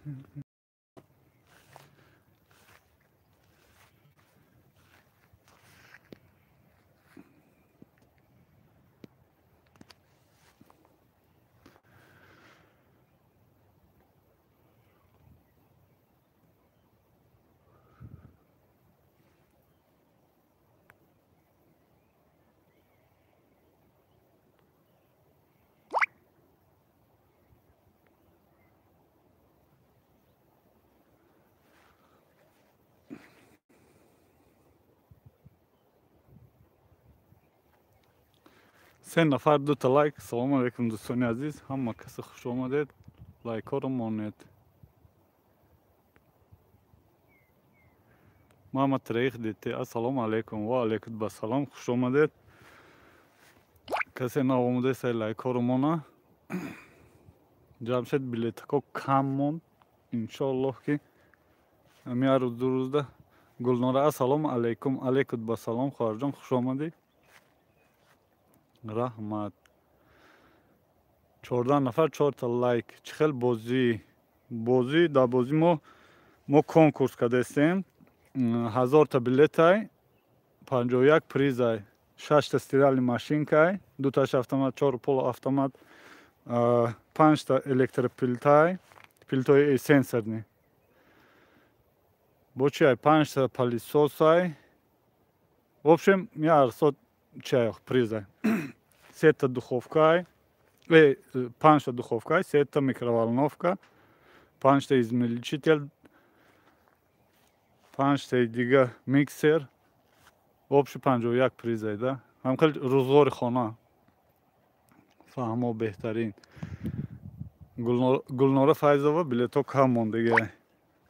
Се нафар дута лайк. Салому алейкум, дӯстони азиз, ҳама касе хуш омадед. Лайкҳоро монед. Мама троих детей. Ассалому алейкум. Ва алейкум басалом, хуш омадед. Касе нав омаде, сай лайкҳоро мона. Ҷамшед, билетако кам монд. Иншоаллоҳ, ки ами ҳар рӯз, 2 рӯзда. Гулнора, ассалому алейкум. Алейкум басалом, хоҳарҷон, хуш омадӣ, раҳмат. 14 нафар, чорта лайк. Чӣ хел бозӣ? Бозӣ, дар бозӣ мо конкурс кардастем. 1000-та билетай, 51 призай, шашта стиральный машинкай, дуташ автомат, чор полуавтомат, панҷта электроплитай, плитои сенсорный, бо чиай, панҷта пылесосай. В общем, меарсод чай призай, сета духовкай, панҷта духовкай, сета микроволновка, панҷта измельчитель, панҷтаи дига миксер. Вообще 51 призай да, ҳамхел рӯзғори хона. Фаҳмо, беҳтарин. Гулнора Файзова, билетҳо кам мондагиай,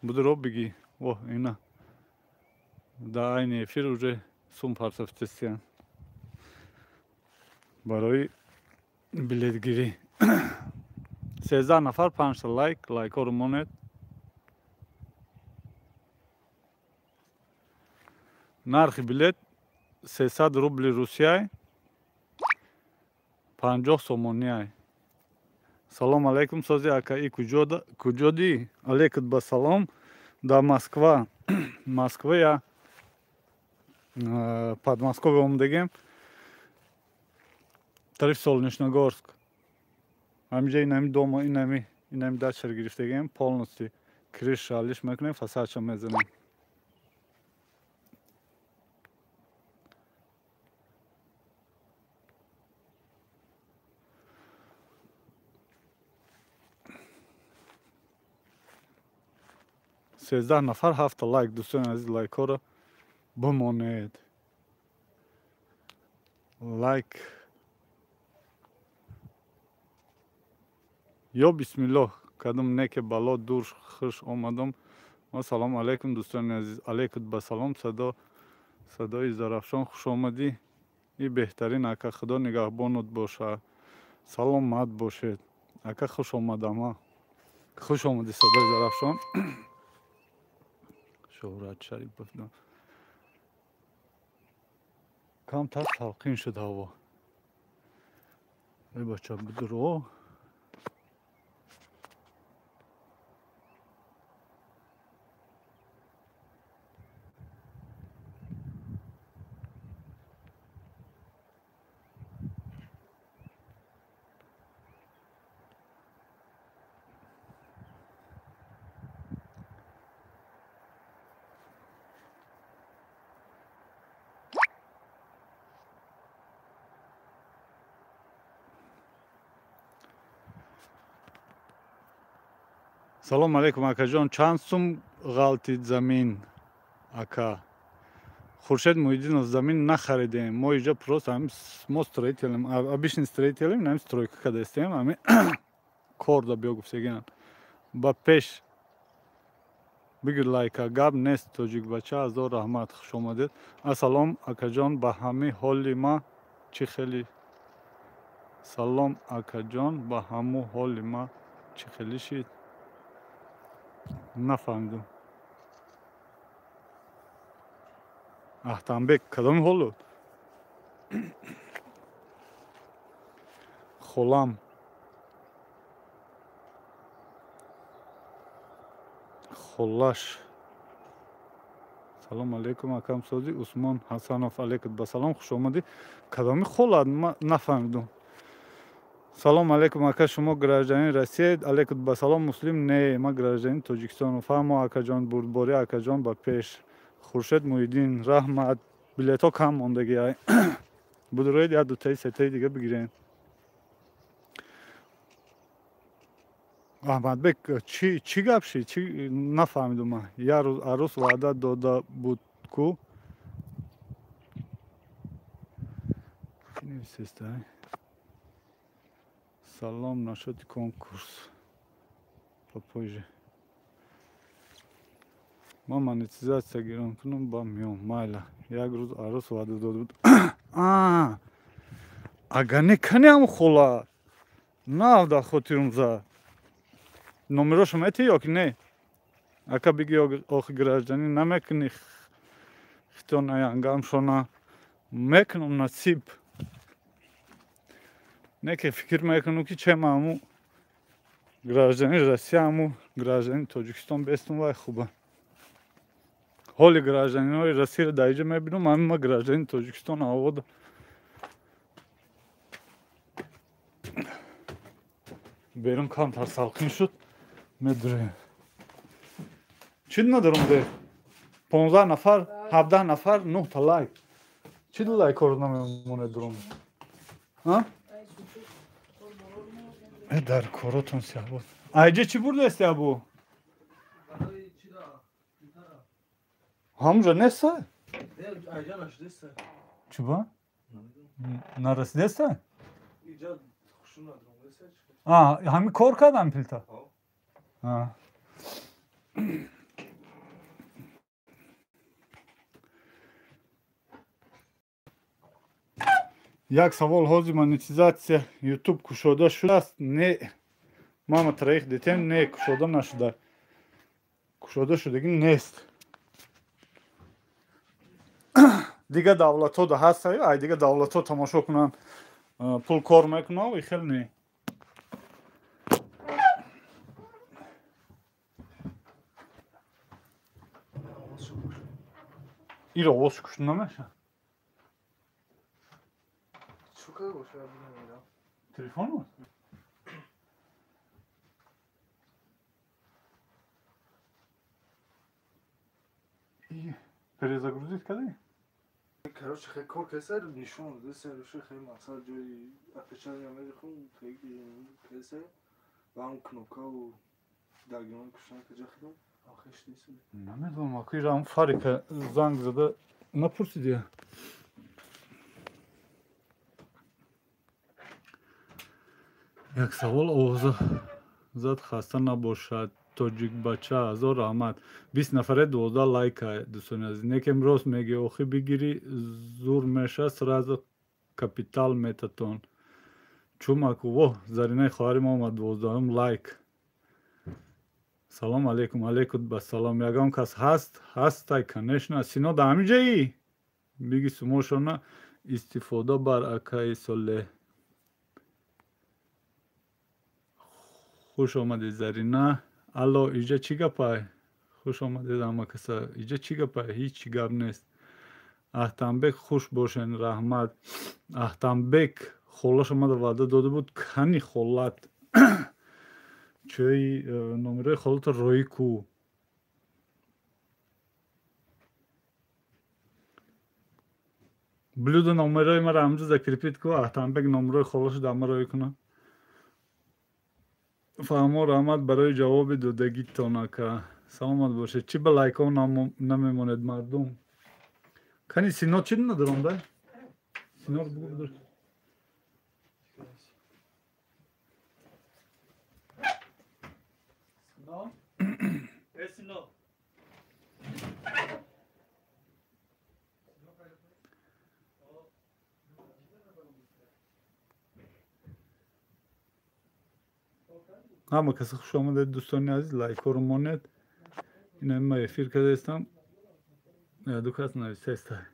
будиро бигӣ. Воҳ, ина дар айни эфир уже сум партофтестиян барои билетгирӣ. 13 нафар, панҷта лайк. Лайкҳоро монед. Нархи билет 300 рубли русияй, 50 сомониай. Салом алейкум, сози ака, и куҷодӣ? Алейкум ба салом. Дар Москва, Москва я Подмосковье омадагем, тарафи Солнечногорск. Ҳамиҷа инами дома, инами дачара гирифтагем, полностью крыша алиш мекунем, фасадша мезанем. 13 нафар, ҳафта лайк. Дӯстони азиз, лайкҳоро бимонед. Лайк ё бисмиллоҳ кадом неке бало дур. Хуш омадам. Ассалому алайкум, дӯстони азиз. Алейкум ба салом. Садо, садои Зарафшон, хуш омадӣ. И беҳтарин ака, худо нигаҳбонут боша, саломат бошед, ака. Хуш омадама, хуш омадӣ, садои Зарафшон. Шӯҳрат Шарипов, камтар салқин шуд ҳаво. Эй бача, бидуро. Салом алейкум, акаҷон. Чанд сум ғалтид замин, ака? Хуршед Муҳиддинов, замин нахаридем мо иҷа, просто мо строителем, обычный строителем, нами стройка кардастем. Ами кор да биё гуфтагиан ба пеш бигир лайка, гап нест. Тоҷикбача, ҳазор раҳмат, хуш омадед. Ассалом, акаҷон, ба ҳами ҳоли ма чӣ хели. Салом, акаҷон, ба ҳаму ҳоли ма чӣ хеле шид? Нафаҳмидам. Аҳтамбек, кадоми ҳолот? Холам. Холаш. Салом алейкум, акам сози Усмон Ҳасанов, алейкум ба салом, хуш омадӣ. Кадоми холат нафаҳмидум. Салом алейкум, ака, шумо гражданин Россия? Алейкум ба салом, муслим. Не, ма гражданин Тоҷикистон. Фаҳмо, акаҷон, бурдборӣ, акаҷон, ба пеш. Хуршед Муҳиддин, раҳмат. Билетҳо кам мондагӣ. Будроед як дутаи сетаи дига бигирем. Аҳмадбек, чӣ гап шид? Чӣ нафаҳмидум ман. Як рӯз арӯс ваъда дода буд ку. Салом, насчёти конкурс. Попозже. Ман монетизатсия гирам кунам, ба миём. Майла. Як рӯз арӯс ваъда дода буд. Агар не кани ҳам хола. Нав дар хотирум зад. Номерошо метӣ ё ки не? Ака биги охи гражданин намекунӣ хитона янгамшона мекунам насиб. Не ки фикр мекунам ки чем аму гражданин Россия, аму гражданин Тоҷикистон бестум, вай хуба. Ҳоли гражданинои Россияро дар иҷа мебинам, ами ма гражданин Тоҷикистон авода. Берун камтар салқин шуд, медурем. Чӣ надорам де? 15 нафар, 17 нафар, 9 та лайк. Чӣ лайкҳоро намемонед дурум? Дар коротон сиҳбод. Айҷа чӣ бурдаст абу? Ҳамҷа неста? Чӣ ба? Нарасидаста? Ҳами кор кардам пилта? Як савол, ҳозир монетизатсия ютуб кушода шудааст? Не, мама троих детем, не, кушода нашуда. Кушода шудагӣ нест. Дига давлатҳо да ҳаст, ай дига давлатҳо тамошо кунанд, пул кор мекунанд, и хел не. Ир овоз кушта намешавад? Телефон? Перезагрузить кади? Короче, хеле кор кесар нишон даса руше хеле мақсад ҷои опечатка мехум кесар ва он кнопкау дагион кушан каҷа хидам ахиш нест. Намедонам, акӣ рам фарика занг зада напурсиди. Як савол овоза зад, хаста набошад. Тоҷикбача, ҳазор раҳмат. 20 нафаре 12 лайка, дӯстони азиз. Некем рост меги, охи бигирӣ зур меша, сразу капитал метатон. Чумаку, воҳ, Заринаи хоҳари мо омад, 12 лайк. Салом алейкум, алейкум ба салом. Ягон кас ҳаст? Ҳастай, конечно. Сино дар ҳамин ҷоӣ? Биги сумошона истифода бар акаи Солеҳ. Хуш омадед, Зарина. Алло, иҷа чӣ гапай? Хуш омадед ҳама каса. Иҷа чӣ гапай? Ҳеҷ гап нест. Аҳтамбек, хуш бошен, раҳмат. Аҳтамбек холаш омада ваъда дода буд, кани холат. Чӯи номерои холато роӣ ку. Блюдо номерои маро ҳамҷо закрепит ку, Аҳтамбек номерои холашо дар ма роӣ кунад. Фаҳмо, раҳмат барои ҷавоби додагитон, ака. Саломат бошед. Чӣ ба лайкҳо намемонед мардум? Кани Сино чӣ надорам да? Сино бугу бидор. Сино? Э, Сино. Ҳама касе хуш омадед, дӯстони азиз, лайкҳоро монед. Ина ма эфир кардаистам. Ду кас нависаиста.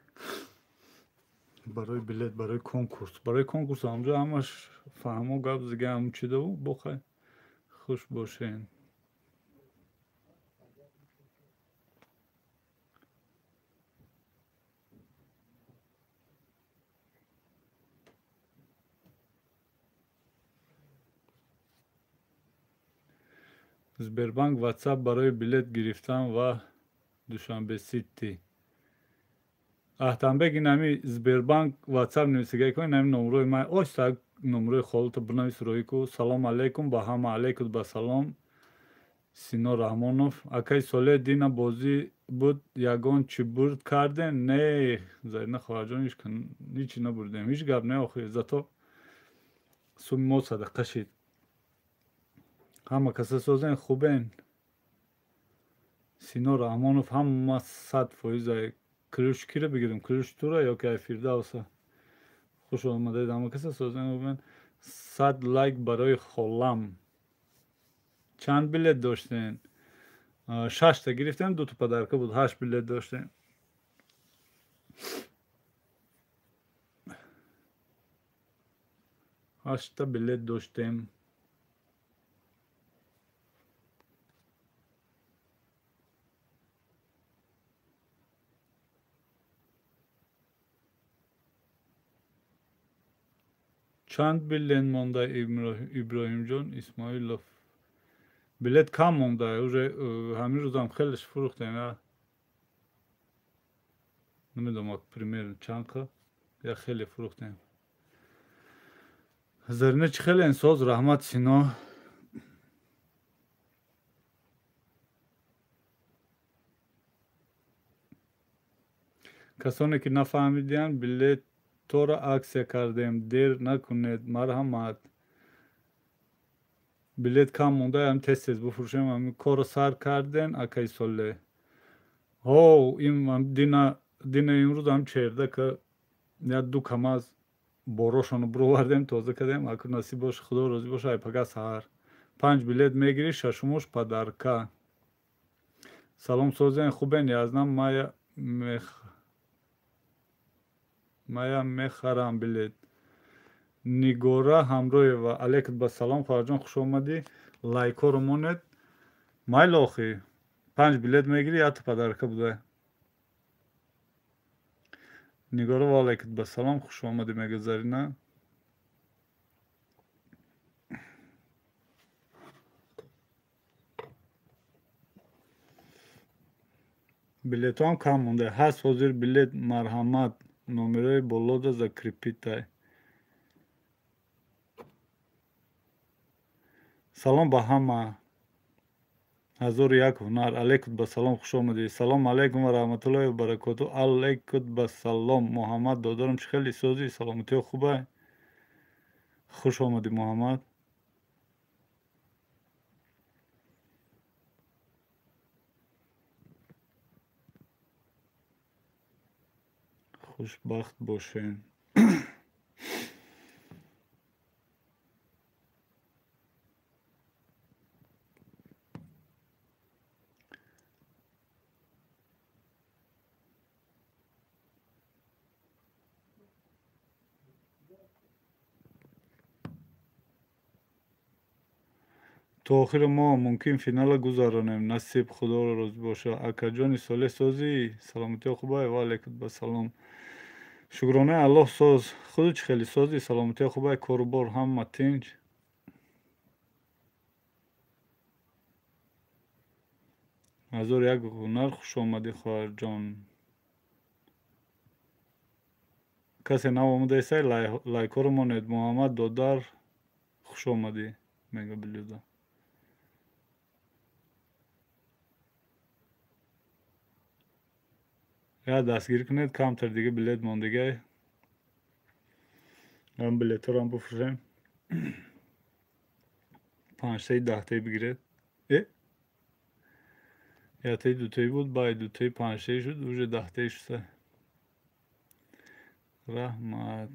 Барои билет, барои конкурс. Барои конкурс ҳамҷо ҳамаш фаҳмо гап зига ҳам чидаву бохай. Хуш бошен. Сбербанк WhatsApp барои билет гирифтан ва Душанбе Сити. Аҳтамбек, инами Сбербанк WhatsApp нависига кун, инами номрои ман. Оста номрои холато бинавис роӣ ку. Салом алейкум ба ҳама, алейкум ба салом. Сино Раҳмонов. Акай Солеҳ, дина бозӣ буд, ягон чӣ бурд кардем? Не, Зарина хоҳарҷон, ҳичи набурдем. Ҳеҷ гап не охи, зато суми мо садақа шид. Ҳама каса созен, хубен. Сино Раҳмонов, ҳама 100%. Ключ киро бигирем? Ключ тура ё ки ай Фирдавса? Хуш омадед, ҳама каса созен, хубен. 100 лайк барои холам. Чанд билет доштен? 6та гирифтем, 2 та подарка буд, 8 билет доштем. 8та билет доштем. Чанд билет монда, Иброҳимҷон Исмоилов? Билет кам монда, уже ҳамин рӯзам хелеш фурӯхтем. Намедонам примерно чанд қа, я хеле фурӯхтем. Зарина чӣ хеле соз, раҳмат Сино. Касоне ки нафаҳмидиянд, билетҳоро аксия кардем, дер накунед, марҳамат. Билет кам монда, ҳам тез-тез бифурӯшем. Ҳамин корро сар карден, акай Солеҳ. Ҳо, дина имрӯз ҳам черда ка як ду камаз борошонро бировардем, тоза кардем. Аку насиб боша, Худо розӣ боша, ай пага саҳар 5 билет мегирӣ, шашумуш подарка. Салом созен, хубен, язнам мая мехарам билет. Нигора Ҳамроева, алейкум ба салом, хоҳарҷон, хуш омадӣ. Лайкҳоро монед. Майли охи, 5 билет мегирӣ, якта подарка буда. Нигора ва алейкум ба салом, хуш омадӣ, мега Зарина. Билетҳоам кам монда. Ҳаст ҳозир билет, марҳамат. Номерои болода закрепитай. Салом ба ҳама. 1001 ҳунар. Алейкум ба салом, хуш омадӣ. Салом алейкум ва раҳматуллоҳи ва баракоту. Алейкум ба салом. Муҳаммад додарам, чӣ хеле созӣ? Саломатиҳо хубай? Хуш омадӣ, Муҳаммад. Хушбахт бошен. То охири моҳ мумкин финала гузаронем. Насиб, Худоро розӣ боша. Акаҷони Солеҳ созӣ? Саломатиҳо хубай? Ва алейкум ба салом. Шукронаи Аллоҳ соз. Худу чӣ хеле созӣ? Саломатиҳо хубай? Корубор ҳама тинҷ? 1001 ҳунар, хуш омадӣ, хоҳарҷон. Касе нав омадаесай, лайкҳоро монед. Муҳаммад додар, хуш омадӣ, мега Билюза. Я дастгирӣ кунед, камтар дига билет мондагай. Ам билетҳоро ҳам бифурӯшем. 5таи 10таи бигиред. Яктаи дутаи буд, баъди дутаи 5таи шуд, уже 10таи шуд. Раҳмат.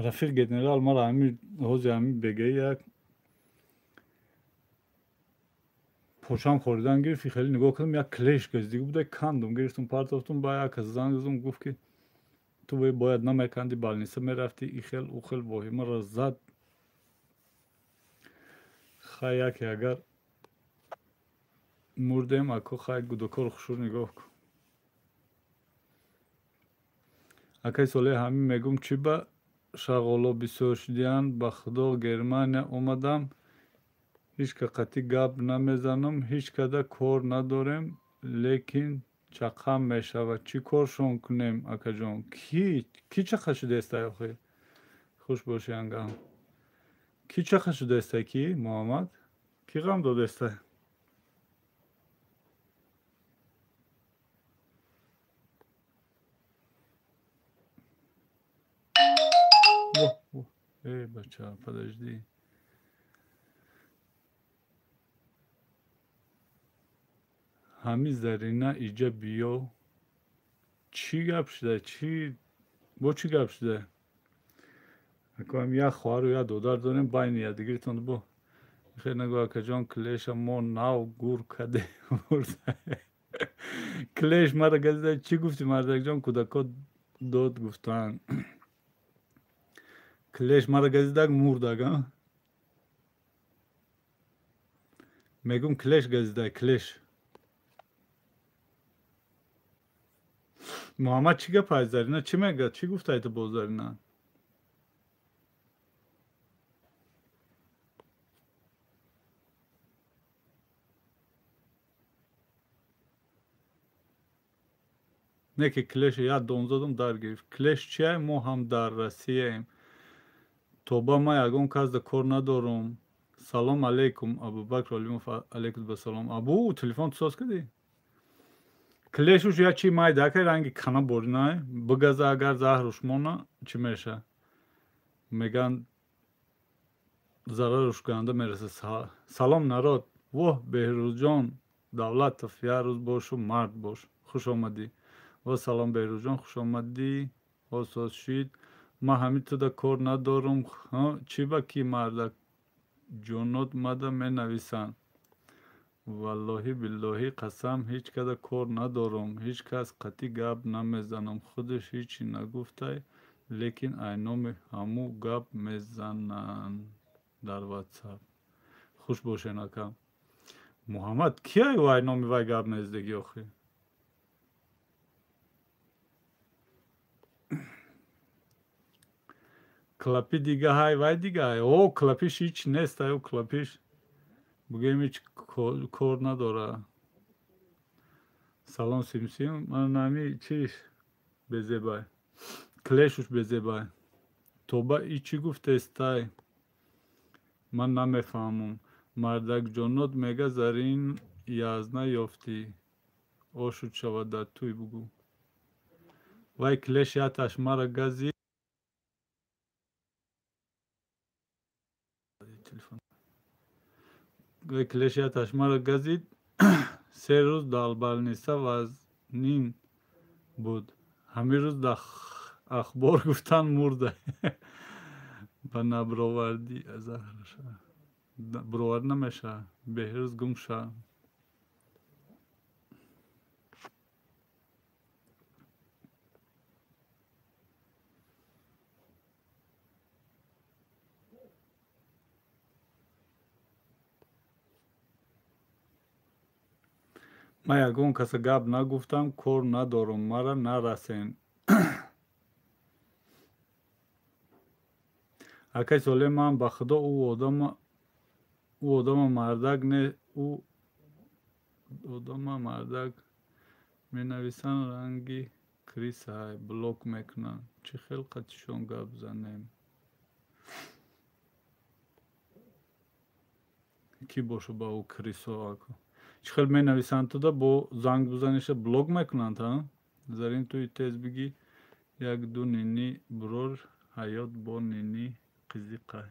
Рафиқ генерал, мара ҳами ҳози ҳами бегаи як Почам хоридан гирифт, хеле нигоҳ кардам, як клеш газидига буда, кандум, гирифтум, партофтум, ба як кас занг задум, гуфт ки ту бояд намеканди, балниса мерафтӣ, и хел, ӯ хел воҳимаро зад. Хай яке агар мурдем, ако хай гудокор хушур нигоҳ кун. Акай Солеҳ, ҳамин мегум, чӣ ба шағоло бисёр шудиянд? Ба худо Германия омадам, ҳеҷ ка қатъӣ гап намезанам, ҳеҷ када кор надорем, лекин чақам мешавад. Чӣ коршон кунем, акаҷон? Ки чақа шудаестай охир? Хуш бошӣ, ангам. Ки чақа шудаестай, ки Муҳаммад? Ки ғам додаестай? Эй, бача, подожди. Ҳами Зарина иҷа биё. Чӣ гап шуда? Чӣ бо чӣ гап шуда? Акам як хоҳару як додар дорем, байни якдигиртон бо. Хел нагӯ, акаҷон, клеша мо нав гур каде бурда. Клеш мара газида, чӣ гуфтӣ, мардакҷон? Кӯдако дод гуфтанд. Клеш мара газидак мурдак, а? Мегум клеш газида, клеш. Муҳаммад чӣ гап ай Зарина? Чӣ мегӯяд? Чӣ гуфтай ту бо Зарина? Не ки клеш як дон задум, дар гирифт. Клеш чия? Мо ҳам дар Россияем. Тоба, ман ягон кас да кор надорум. Салом алейкум, Абубакр Олимов, алейкум басалом. Абу, телефон ту соз кардӣ? Клешуш я чи майда, акай ранги кана боринай, бигаза агар заҳруш мона, чӣ меша? Меган зараруш ганда мераса. Салом, народ. Воҳ, Беҳрӯзҷон Давлатов, як рӯз бошу, мард бош. Хуш омадӣ. Во салом, Беҳрӯзҷон, хуш омадӣ. Ҳо соз шид. Ман ҳамин туда кор надорум. Чӣ ба ки мардак ҷонот мада менависанд? Валлоҳи биллоҳи қасам, ҳеҷ када кор надорум, ҳеҷ кас қатъӣ гап намезанам. Худаш ҳечи нагуфтай, лекин айноми ҳаму гап мезананд дар ватсап. Хуш бошен, ака. Муҳаммад, ки ай айноми вай гап мезадагӣ охир? Клапи дига ҳай, вай дига ҳай. О, клапиш ҳеч нест, ай клапиш. Бугӯем ҳеч кор надора. Салом Симсим, ман ҳами чиш безебай. Клешуш безебай. Тоба, и чӣ гуфтестай? Ман намефаҳмам. Мардакҷонот мега Зарин язна ёфтӣ. Ошуд шавад дар туй бугӯ. Вай клеш яташ мара гази. Телефон. Вай клеш яташ мара газид. 3 рӯз дар балниса вазнин буд. Ҳамин рӯз дар ахбор гуфтан мурда. Ба набровардӣ заҳраша. Бровард намеша. Беҳрӯз гум ша. Ман ягон каса гап нагуфтам, кор надорум, мара нарасен. Акай Солеҳ, ман ба худо ӯ одама мардак не, ӯ одама мардак менависанд, ранги крисай, блок мекунанд. Чӣ хел қатишон гап занем? Кӣ боша ба ӯ крисо ако? Чӣ хел менависанд туда, бо занг бизаниша блок мекунанд, ҳа? Зарин, туи тез бигӣ, як-ду нинни бурор, ҳаёт бо нинни қизиқай.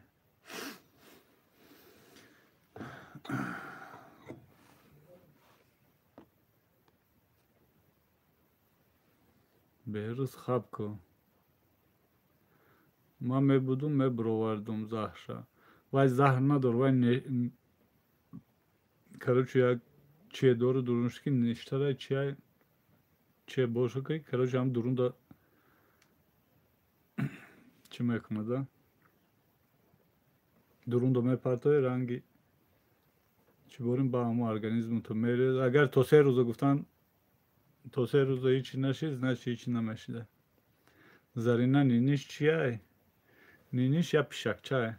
Беҳрӯз, хаб кун. Ман мебудум, мебуровардум заҳрша. Вай заҳр надор, вай короче як Чие дору дурунш ки ништара чия чие боша ки короче ҳам дурунда чӣ мекунада? Дурундо мепартои ранги чӣ борим ба ҳамо организмто мереза. Агар то 3 рӯза гуфтан, то 3 рӯза ҳичи нашид, значит ҳичи намешида. Зарина ниниш чияй? Ниниш я пишакчае.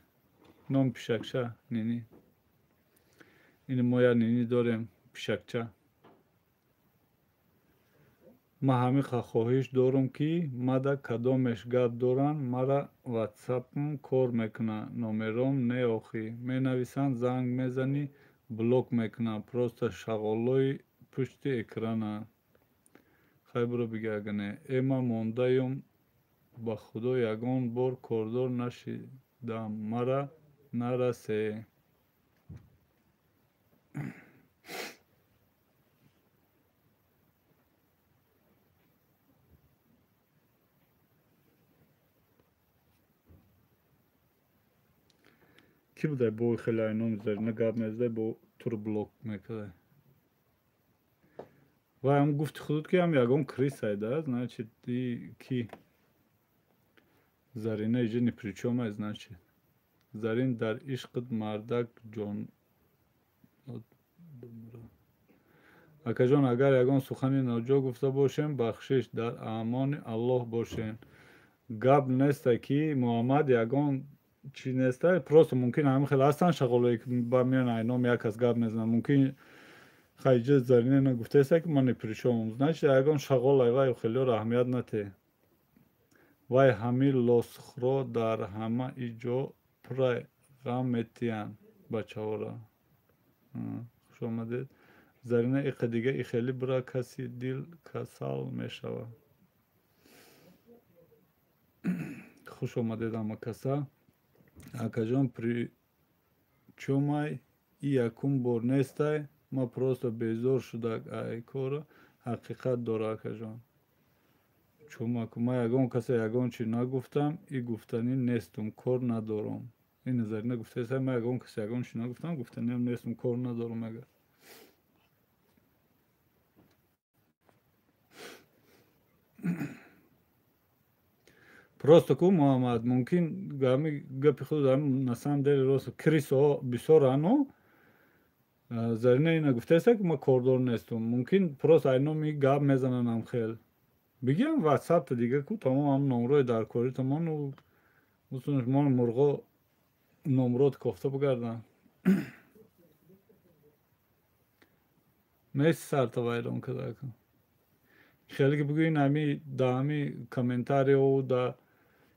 Ном пишакча нини. Ини мо я нини дорем пишакча. Ман ҳамиқа хоҳиш дорум ки мада кадомеш гап доранд, мара ватсапм кор мекунад, номером не охӣ. Менависанд, занг мезанӣ, блок мекунанд. Просто шағолои пушти экрананд. Хай буро биги ага не. Э ман мондаём ба худо ягон бор кордор нашидам, мара нарасе. Кӣ будай бо хеле айном Зарина гап мезадай, бо туро блок мекардай? Вай ҳам гуфти худут ки ҳам ягон крисай да, значит и ки Зарина иҷа ни при чём ай, значит. Зарин дар ишқит мардак ҷон. Акаҷон, агар ягон сухани ноҷо гуфта бошем, бахшиш, дар амони Аллоҳ бошем. Гап неста ки Муҳаммад ягон чӣ неста, просто мумкин ҳамин хел ҳастанд шағолое ки ба миён айном як кас гап мезананд. Мумкин хайҷа Зарина ина гуфтаеста ки ман ни при чёмам. Значит ягон шағол ай вай хелиёро аҳамият натеҳ. Вай ҳамин лосхро дар ҳама ҷо пурра ғам метиҳанд бачаҳоро. Хуш омадед. Зарина иқа дига и хеле бура каси дил касал мешавад. Хуш омадед ҳама каса. Акаҷон причёмай и якум бор нестай, ма просто безор шудак ай кора ҳақиқат дора акаҷон. Чумаку ма ягон каса ягон чи нагуфтам, и гуфтанӣ нестум, кор надорам. Ин Зарина гуфтаеста, ма ягон каса ягон чи нагуфтам, гуфтаниам нестум, кор надорам агар. Просто ку Муҳаммад мумкин гами гапи худ на самом деле рост крисо бисёр ано Зарина ина гуфтаеста ки ма кордор нестум. Мумкин просто айноми гап мезананам хел. Бигирам ватсапта дига ку тамом ҳам номрои даркорӣ тамону мон мурғо номрот кофта бигарданд. Нест сарта вайрон карда. Хеле ки бигӯ ин ҳами да ҳами комментарио да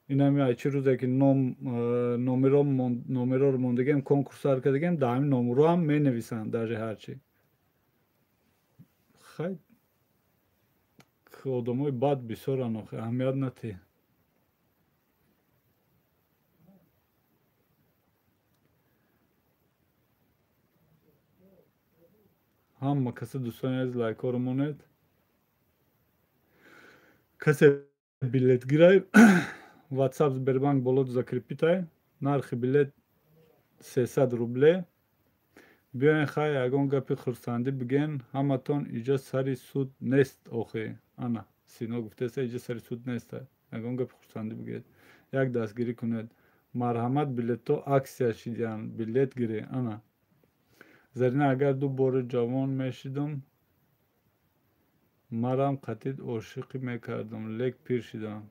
ин ҳами ай чӣ рӯзе ки ном номеро номероро мондагем конкурс сар кардагем, да ҳами номро ҳам менависанд даже ҳарчи. Хай одамои бад бисёранд охи, аҳамият натеҳ. Ҳама каса дӯстони азиз лайкҳоро монед. Касе билет гирай, WhatsApp Сбербанк боло закрепитай, нархи билет 300 рубле. Биёен хай ягон гапи хурсандӣ биген, ҳаматон иҷа сари суд нест охи. Ана, Сино гуфтеста иҷа сари суд нест. Ягон гапи хурсандӣ бигед. Як дастгирӣ кунед. Марҳамат билетҳо аксия шидиянд, билет гиред. Ана. Зарина агар ду бори ҷавон мешидам, марам қатид ошиқӣ мекардам, лек пир шидам.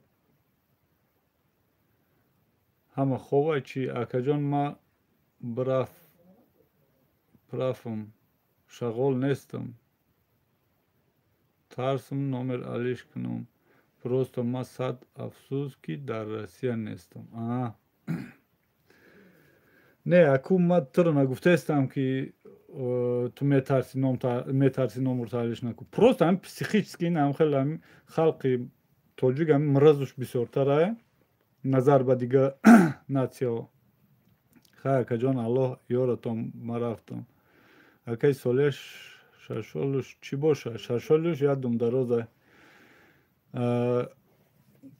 Ҳама хобай чӣ? Акаҷон ма брафам, шағол нестам. Тарсам номер алиш кунам. Просто ма сад афсӯс ки дар Россия нестам. Аа. Не, аку ма туро нагуфтаестам ки ту метарси ном метарси номро таҳлиш накун. Просто ҳам психически ин ҳам хеле ҳам халқи тоҷик ҳам мразуш бисёртарае назар ба дигар нацияҳо. Хай акаҷон, Аллоҳ ёратон, ма рафтам. Акаи Солеҳ Шашолуш чӣ боша? Шашолуш як думдароза.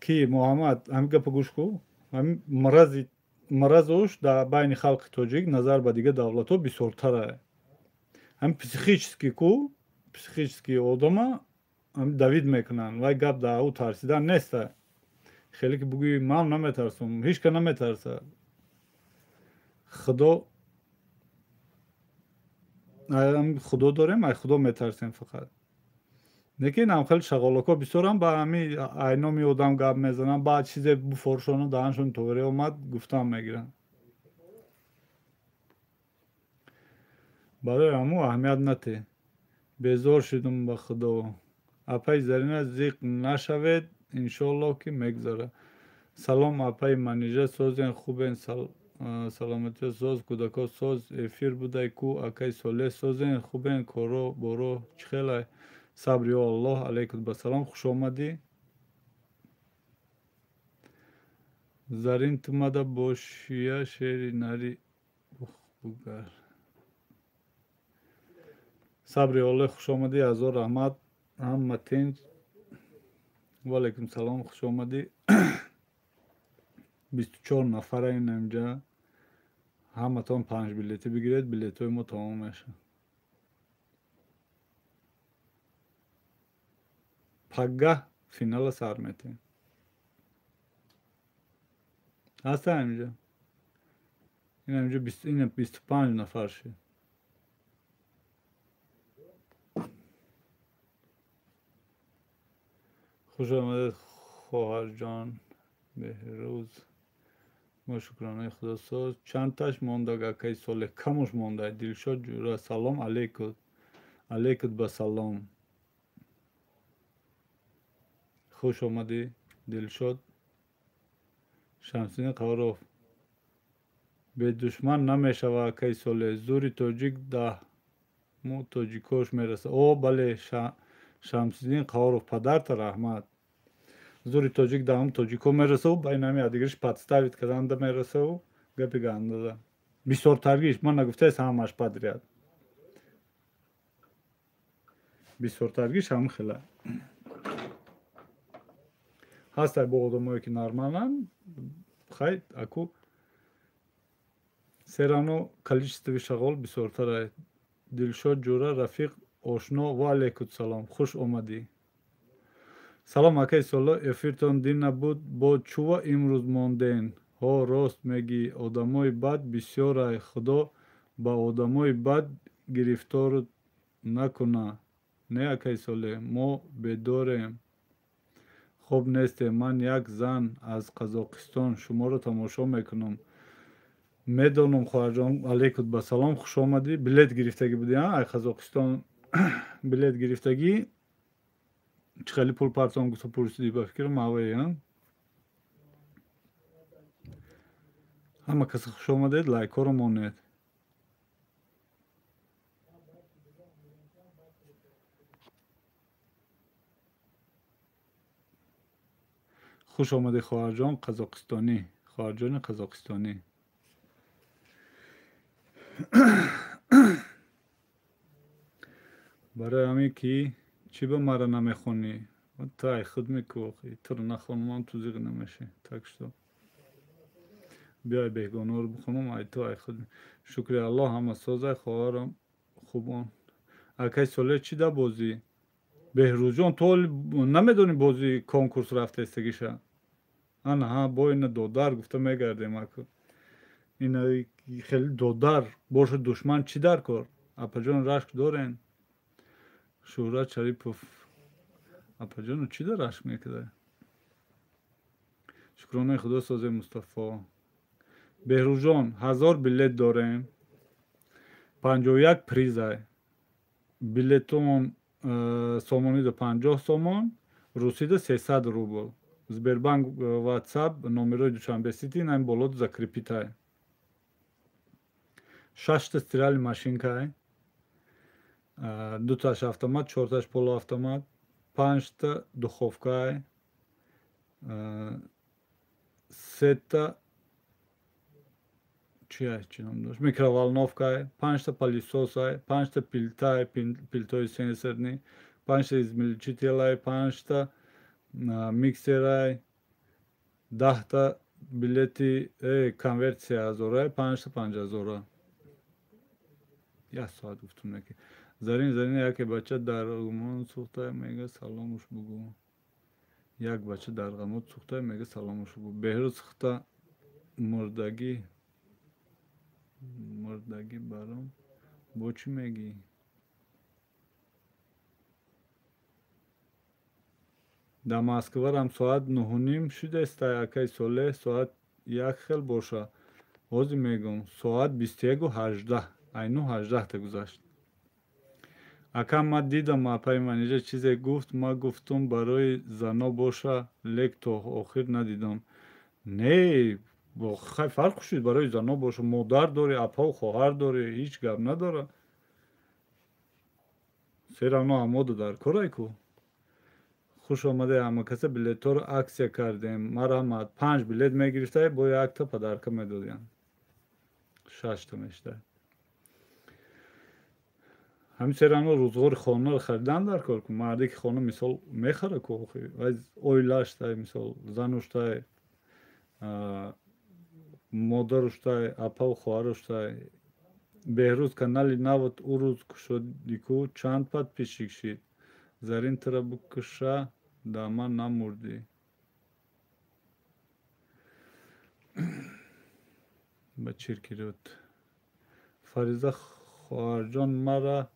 Ки Муҳаммад ҳамин гапа гӯш кун, ҳамин мрази мразуш дар байни халқи тоҷик назар ба дигар давлатҳо бисёртарае. Ҳам психически ку, психически одама ҳам давид мекунанд. Вай гап дар ӯ тарсидан неста. Хеле ки бугӯи ман наметарсам, ҳеч ка наметарса. Худо Худо дорем, ай Худо метарсем фақат. Лекин ам хеле шағолоко бисёрам ба ҳами айноми одам гап мезананд, баъд чизе буфоршону даҳаншон товаре омад, гуфтан мегиранд. Барои ҳаму аҳамият натеҳ. Безор шудум ба Худо. Апаи Зарина, зиқ нашавед, иншоаллоҳ ки мегузарад. Салом апаи Манижа, созен, хубен, саломатиё соз, кӯдако соз, эфир будай ку, акаи Солеҳ созен, хубен, коро боро чӣ хелай? Сабр ё Аллоҳ, алайкум басалом, хуш омадӣ. Зарин тумада бошия шери нари бугар. Сабри Аллоҳ, хуш омадӣ, ҳазор раҳмат, ҳама тинҷ. Ва алайкум салом, хуш омадӣ. 24 нафара ин инҷа. Ҳаматон 5 билетӣ бигиред, билетҳои мо тамом мешавад. Паггаҳ финала сар метиҳем. Ҳаста инҷа? Ин инҷа 25 нафар шуд. Хуш омадед хоҳарҷон Беҳрӯз. Мо шукронаи Худо соз. Чанд таш мондаг акаи Солеҳ? Камуш монда. Дилшод ҷура, салом алейкум. Алейкум ба салом. Хуш омадӣ Дилшод. Шамсиддин Қаҳоров. Бедушман намешава акаи Солеҳ. Зури тоҷик даҳму тоҷикош мерасад. О, бале, Шамсиддин Қаҳоров, падарта раҳмат. Зури тоҷик даҳму тоҷико мерасаву ба ин ҳами ядигариш подставит карданда мерасаву гапи гандада. Бисёртаргиш, ман нагуфтаест ҳамаш подряд. Бисёртаргиш ҳам хела. Ҳастай бо одамое ки нормаланд, хай аку серано количествои шағол бисёртарай. Дилшод ҷура, рафиқ ошно, ва алайкум салом, хуш омадӣ. Салом акаи Соло, эфиртон дин набуд, бо чува имрӯз монден? Ҳо, рост мегӣ, одамои бад бисёрай, Худо ба одамои бад гирифтор накуна. Не акаи Солеҳ, мо бедорем, хоб нестем. Ман як зан аз Қазоқистон шуморо тамошо мекунам. Медонам хоҳарҷон, алайкум ба салом, хуш омадӣ. Билет гирифтагӣ будӣ, ай Қазоқистон билет гирифтагӣ. Чӣ хеле пул партом гуфта пурсидӣ, ба фикрам ҳавае, а? Ҳама каса хуш омадед, лайкҳоро монед. Хуш омадӣ хоҳарҷон қазоқистонӣ, хоҳарҷони қазоқистонӣ. Барои ҳамин ки чӣ ба мара намехонӣ? Ту ай худ мекӯхӣ, туро нахонам ту зиқ намешӣ. Так что биёй бегонаро бихонам, ай ту ай худ. Шукри Аллоҳ, ҳама созай, хоҳарам хубон. Акаи Солеҳ чӣ да бозӣ? Беҳрӯзҷон, ту ҳоли намедонӣ бозӣ конкурс рафтаистагиша? Ана ҳа, бо ина додар гуфта мегардем аку. Ина хеле додар боша, душман чӣ дар кор? Апаҷон рашк дорен? Шӯҳрат Шарипов, апаҷону чӣ дар рашк мекарда? Шукронаи Худо созе Мустафо. Беҳрӯзҷон, 1000 билет дорем, 51 призай. Билетон сомонида 50 сомон, русида 300 рубл. Сбербанк, WhatsApp, номерои Душанбе Сити, ин боло закрепитай. 6 стирали машинкай, 2таш автомат, 4таш полуавтомат, 5та духовкай, 3та чи ном дошт, микроволновкай, 5та пылесосай, 5та пилтай, пилтои сенсорни, 5та измельчителай, 5та миксерай, 10та билети конверт 3000, 5та 5000. Як соат гуфтум неки. Зарин, Зарина, яке бача дар ғамон сӯхта, мега саломуш бугӯ. Як бача дар ғамот сӯхта, мега саломуш бугӯ. Беҳрӯз хта мурдагӣ, мурдагӣ баром бо чӣ мегӣ? Дар Москварам соат 9:30 шудааст, акай Солеҳ, соат як хел боша. Ҳозир мегӯм, соат 21:18, ай 9:18 та гузашт. Ака, ма дидам, апаи Манижа чизе гуфт, ма гуфтум барои зано боша, лек то охир надидам. Не, хай фарқ шуд, барои зано боша, модар дорӣ, апаву хоҳар дорӣ, ҳеҷ гап надора. Серавно ҳамода дар корай ку. Хуш омаде ҳама каса, билетҳоро аксия кардем. Марҳамат, 5 билет мегирифтай, бо якта подарка медодиянд. 6 та мешуда. Ҳамин серавно рӯзғори хонаро харидан дар кор ку. Марде ки хона мисол мехара ку, охи оилаштай, мисол зануштай, модаруштай, апаву хоҳаруштай. Беҳрӯз, канали навот ӯ рӯз кушодӣ ку, чанд подписчик шид? Зарин, тура бикуша, да ман намурдӣ. Ба чиркирот. Фариза хоҳарҷон, мара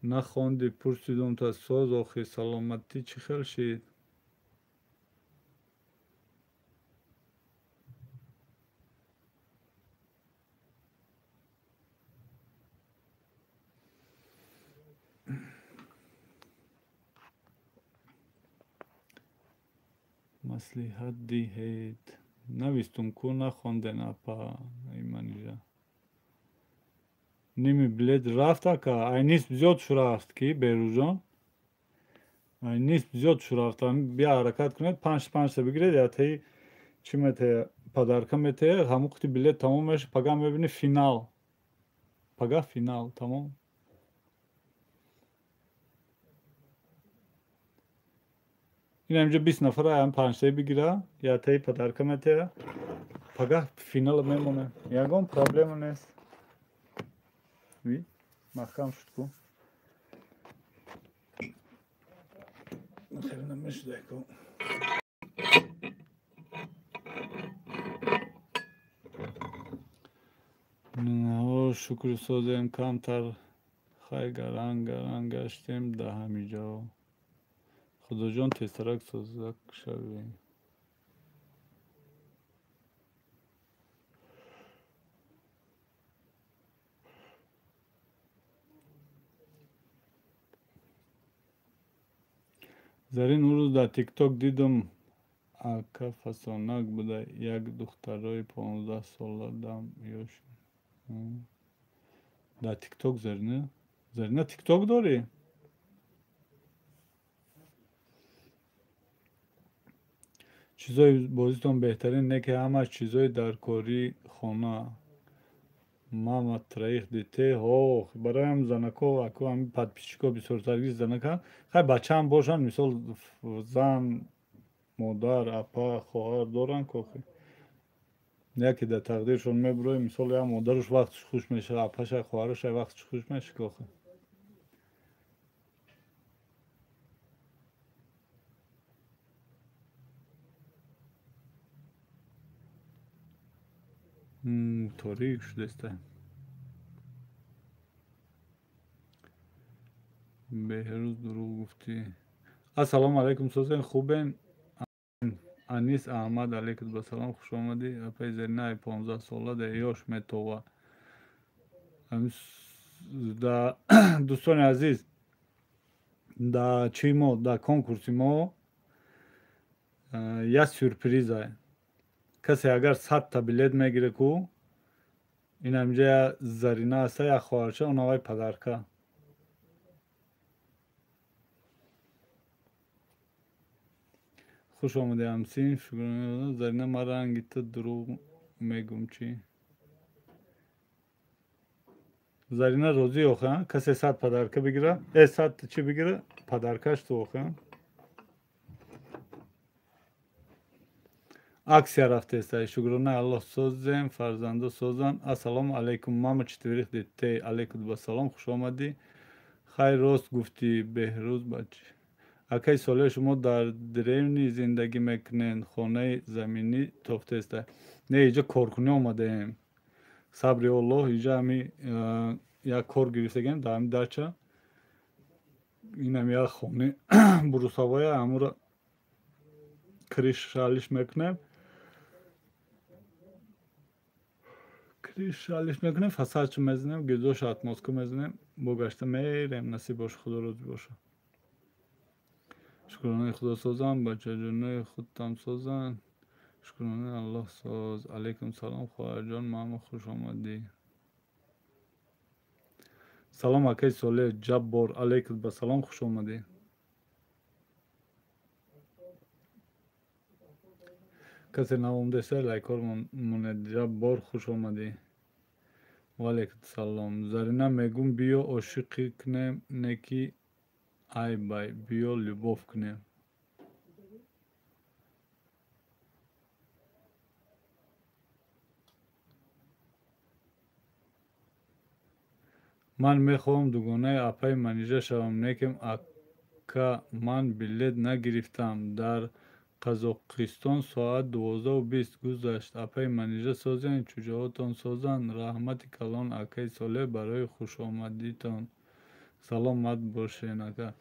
нахондӣ, пурсидум та соз, охи саломатӣ чӣ хел шид? Маслиҳат диҳед. Навистум ку, нахонден апа Манижа. Ними билет рафт ака, ай нисб зиёд шу рафт ки Берӯзҷон. Ай нисб зиёд шу рафт. Бия ҳаракат кунед, 5-5 та бигиред, ятаи чӣ метея, подарка метея, ҳамон қути билет тамом мешавад, пага мебини финал. Пага финал, тамом. Ин ҳаминҷо 20 нафара ҳам 5-таи бигира, ятаи подарка метея, пага финал мемонем. Ягон проблема нест. Ви, маҳкам шуд ку. Хеле намешуда ку. Шукр созем, камтар хай гаранг гаранг гаштем да ҳамиҷо. Худоҷон, тезтарак созак шавем. Зарин, ӯ рӯз дар тикток дидам, ака фасонак буда, як духтарои 15 сола дам ёш. Дар тикток Зарина? Зарина, тикток дорӣ? Чизои бозитон беҳтарин не ки ҳамаш чизои дар кори хона. Мама троих детей, ҳо, бароям занако, аку ҳами подписчико бисёртарги занака. Хай бачаам бошанд, мисол зан, модар, апа, хоҳар доранд кохи. Яке дар тақдиршон мебурои, мисол я модаруш вақтш хуш мешава, апаша, хоҳараша вақтш хуш меша кохи. Торик шудааст. Беҳрӯз, дурӯғ гуфтӣ. Ассалому алайкум, созен, хубен? Анис Аҳмад, алайкум басалом, хуш омадӣ. Апаи Зарина, ай 15 сола да ёш метова. Да дӯстони азиз, да чи мо, да конкурси мо як сюрприза. Касе агар 100 та билет мегире ку, ин ҳаминҷа я Зарина аста, як хоҳарча, онавай подарка. Хуш омадӣ, ҳамсин. Зарина, ман ранги ту дурӯғ мегӯм чӣ? Зарина розӣ охе, касе 100 подарка бигира, 100 чӣ бигира, подаркаш ту охе. Аксия рафтеста. Шукронаи Аллоҳ созем, фарзандо созанд. Ассалому алайкум, мама четверых детей. Алайкум ассалом, хуш омадӣ. Хайр, рост гуфтӣ, Беҳрӯз бачи. Акаи Солеҳ, шумо дар древни зиндагӣ мекунед, хонаи заминӣ тофтеста. Не, иҷа коркунӣ омадаем. Сабри Аллоҳ, иҷа ҳами як кор гирифтагем дар ҳами дача. Инам як хонаи брусовая, ҳамуро крышалиш мекунем. Крышалиш мекунем, фасадчо мезанем, гирдоша отмостка мезанем, бо гашта мерем, насиб боша, Худо розӣ боша. Шукронаи Худо созам, бачаҷонои худтам созанд. Шукронаи Аллоҳ соз. Алайкум салом, хоҳарҷон, мама, хуш омадӣ. Салом, акаи Солеҳ Ҷаббор, алайкум ассалом, хуш омадӣ. Касе наомдаеста, лайкҳоро монед. Ҷаббор, хуш омадӣ. Ва алайкум салом. Зарина мегӯм, биё ошиқӣ кунем, не ки айбай, биё любовь кунем. Ман мехоҳам дугонаи апаи Манижа шавам, лекин ака ман билет нагирифтам. Дар Қазоқистон соат 12:20 гузашт. Апаи Манижа созен, чӯҷаҳотон созанд. Раҳмати калон, акаи Солеҳ, барои хушомадитон. Саломат бошен, ака.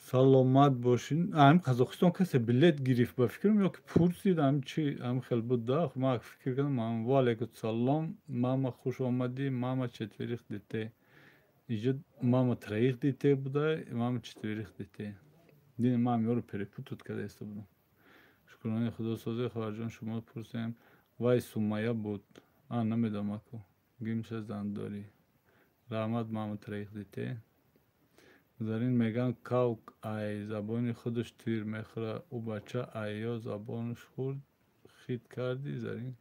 Саломат бошин. Ҳамин Қазоқистон касе билет гирифт ба фикрам ё ки пурсид, ҳамин чи ҳамин хел буд да. Ман фикр кардам, ва алайкум салом, мама, хуш омадӣ, мама четверых детей. Иҷо мама троих детей буда, мама четверых детей. Дини ман ёро перепутать карда истода будам. Шукронаи Худо созе, хоҳарҷон, шумо пурсем. Вай Сумая буд. А, намедонам аку. Гимша зан дорӣ. Раҳмат, мама троих детей. Зарин меган кавк ай забони худаш тир мехӯра. Ӯ бача ай ё забонаш хурд хит кардӣ, Зарин?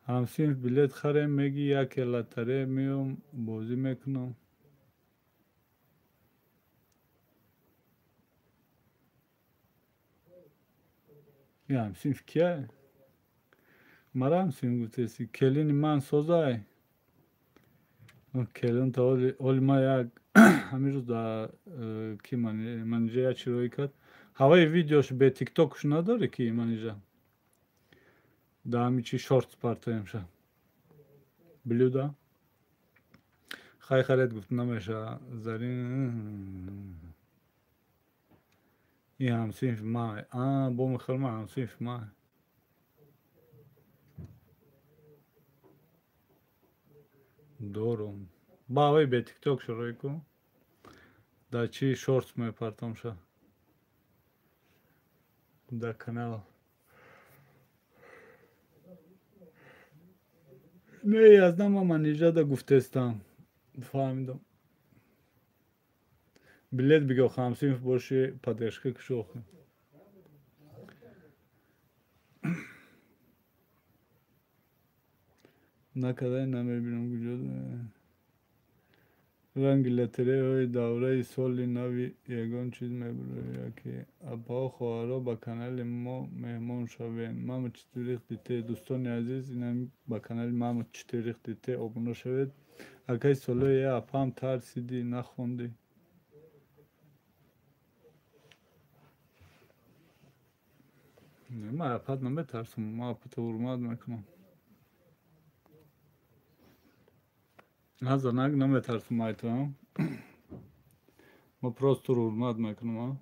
Ҳамсинф билет харем, меги яке лотарея меом бозӣ мекунам. Ин ҳамсинф кияй? Мара ҳамсинф гуфтеси. Келини ман созай. Келин та оли ма як ҳамин рӯз дар ки Манижа як чироӣ кард. Ҳаваи видеош бе тиктокш надорӣ ки Манижа? Да ҳамин чи шортс партоемша. Блюда? Хай харед гуфт намеша. Зарин ин ҳамсинфи май. А, бо михел ман ҳамсинфи май. Дорум. Ба ҳаваи бе тикток шуроӣ ку. Дар чи шортс мепартомша? Дар канал. Не, яздам ман Манижада гуфтестам. Фаҳмидам. Билет бигё, ҳамсинф боши, поддержка кушохи. Накардай намебинам куҷо. Ранги лотереяҳои давраи соли нави ягон чиз мебурояд ки апаҳо хоҳарҳо ба канали мо меҳмон шавед. Мама четверых детей. Дӯстони азиз, инам ба канали мама четверых детей обуна шавед. Акаи Солеҳ, я апаам тарсидӣ, нахондӣ. Ман апат наметарсам, ман апата ҳурмат мекунам. Занак наметарсам ай ту. Ман просто туро ҳурмат мекунам.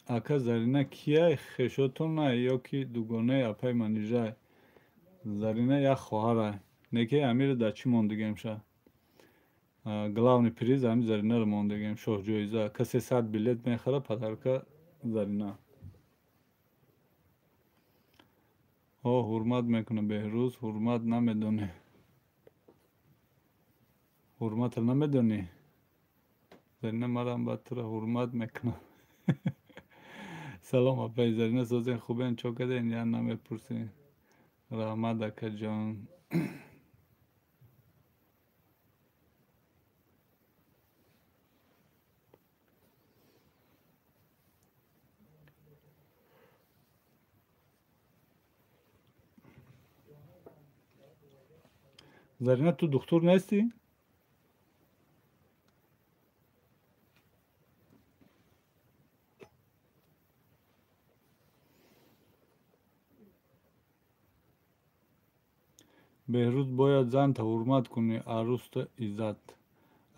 Ака Зарина кияй? Хешотонай ё ки дугонаи апаи Манижай? Зарина як хоҳарай. Неки амира дар чӣ мондагем ша? Главный приз ҳами Заринаро мондагем, шоҳҷоиза. Касе 100 билет мехара, подарка Зарина. О, ҳурмат мекуна Беҳрӯз, ҳурмат намедонӣ. Ҳурматро намедонӣ? Зарина марам баъд туро ҳурмат мекунам. Салом апаи Зарина, созен хубен, чо карден, я намепурсем. Раҳмат акаҷон. Зарина, ту духтур нестӣ? Беҳрӯз, бояд занта ҳурмат кунӣ, арӯста иззат.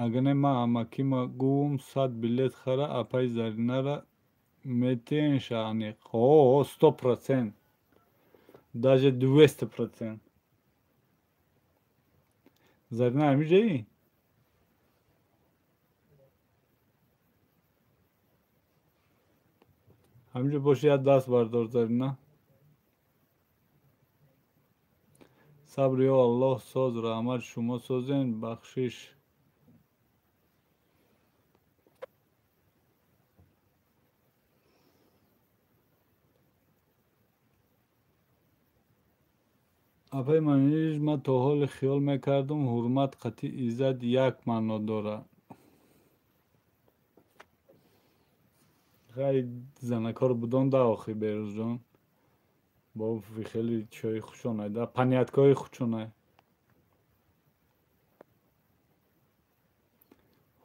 Агар не, ман амакима гувум, 100 билет хара, апаи Заринара метиҳенша аниқ. О, 100%. Даже 200%. Зарина ҳамиҷаӣ? Ҳамиҷо боши, як даст бардор, Зарина. Сабр ё Аллоҳ соз, раҳмат шумо созен, бахшиш. Апаи Маниж, ман то ҳоле хиёл мекардум, ҳурмат қатъи иззат як маъно дорад. Хай занакҳоро будонда охи, Беҳрӯзҷон. Бо хеле чиҳои хушонай да, паняткаҳои хушонай.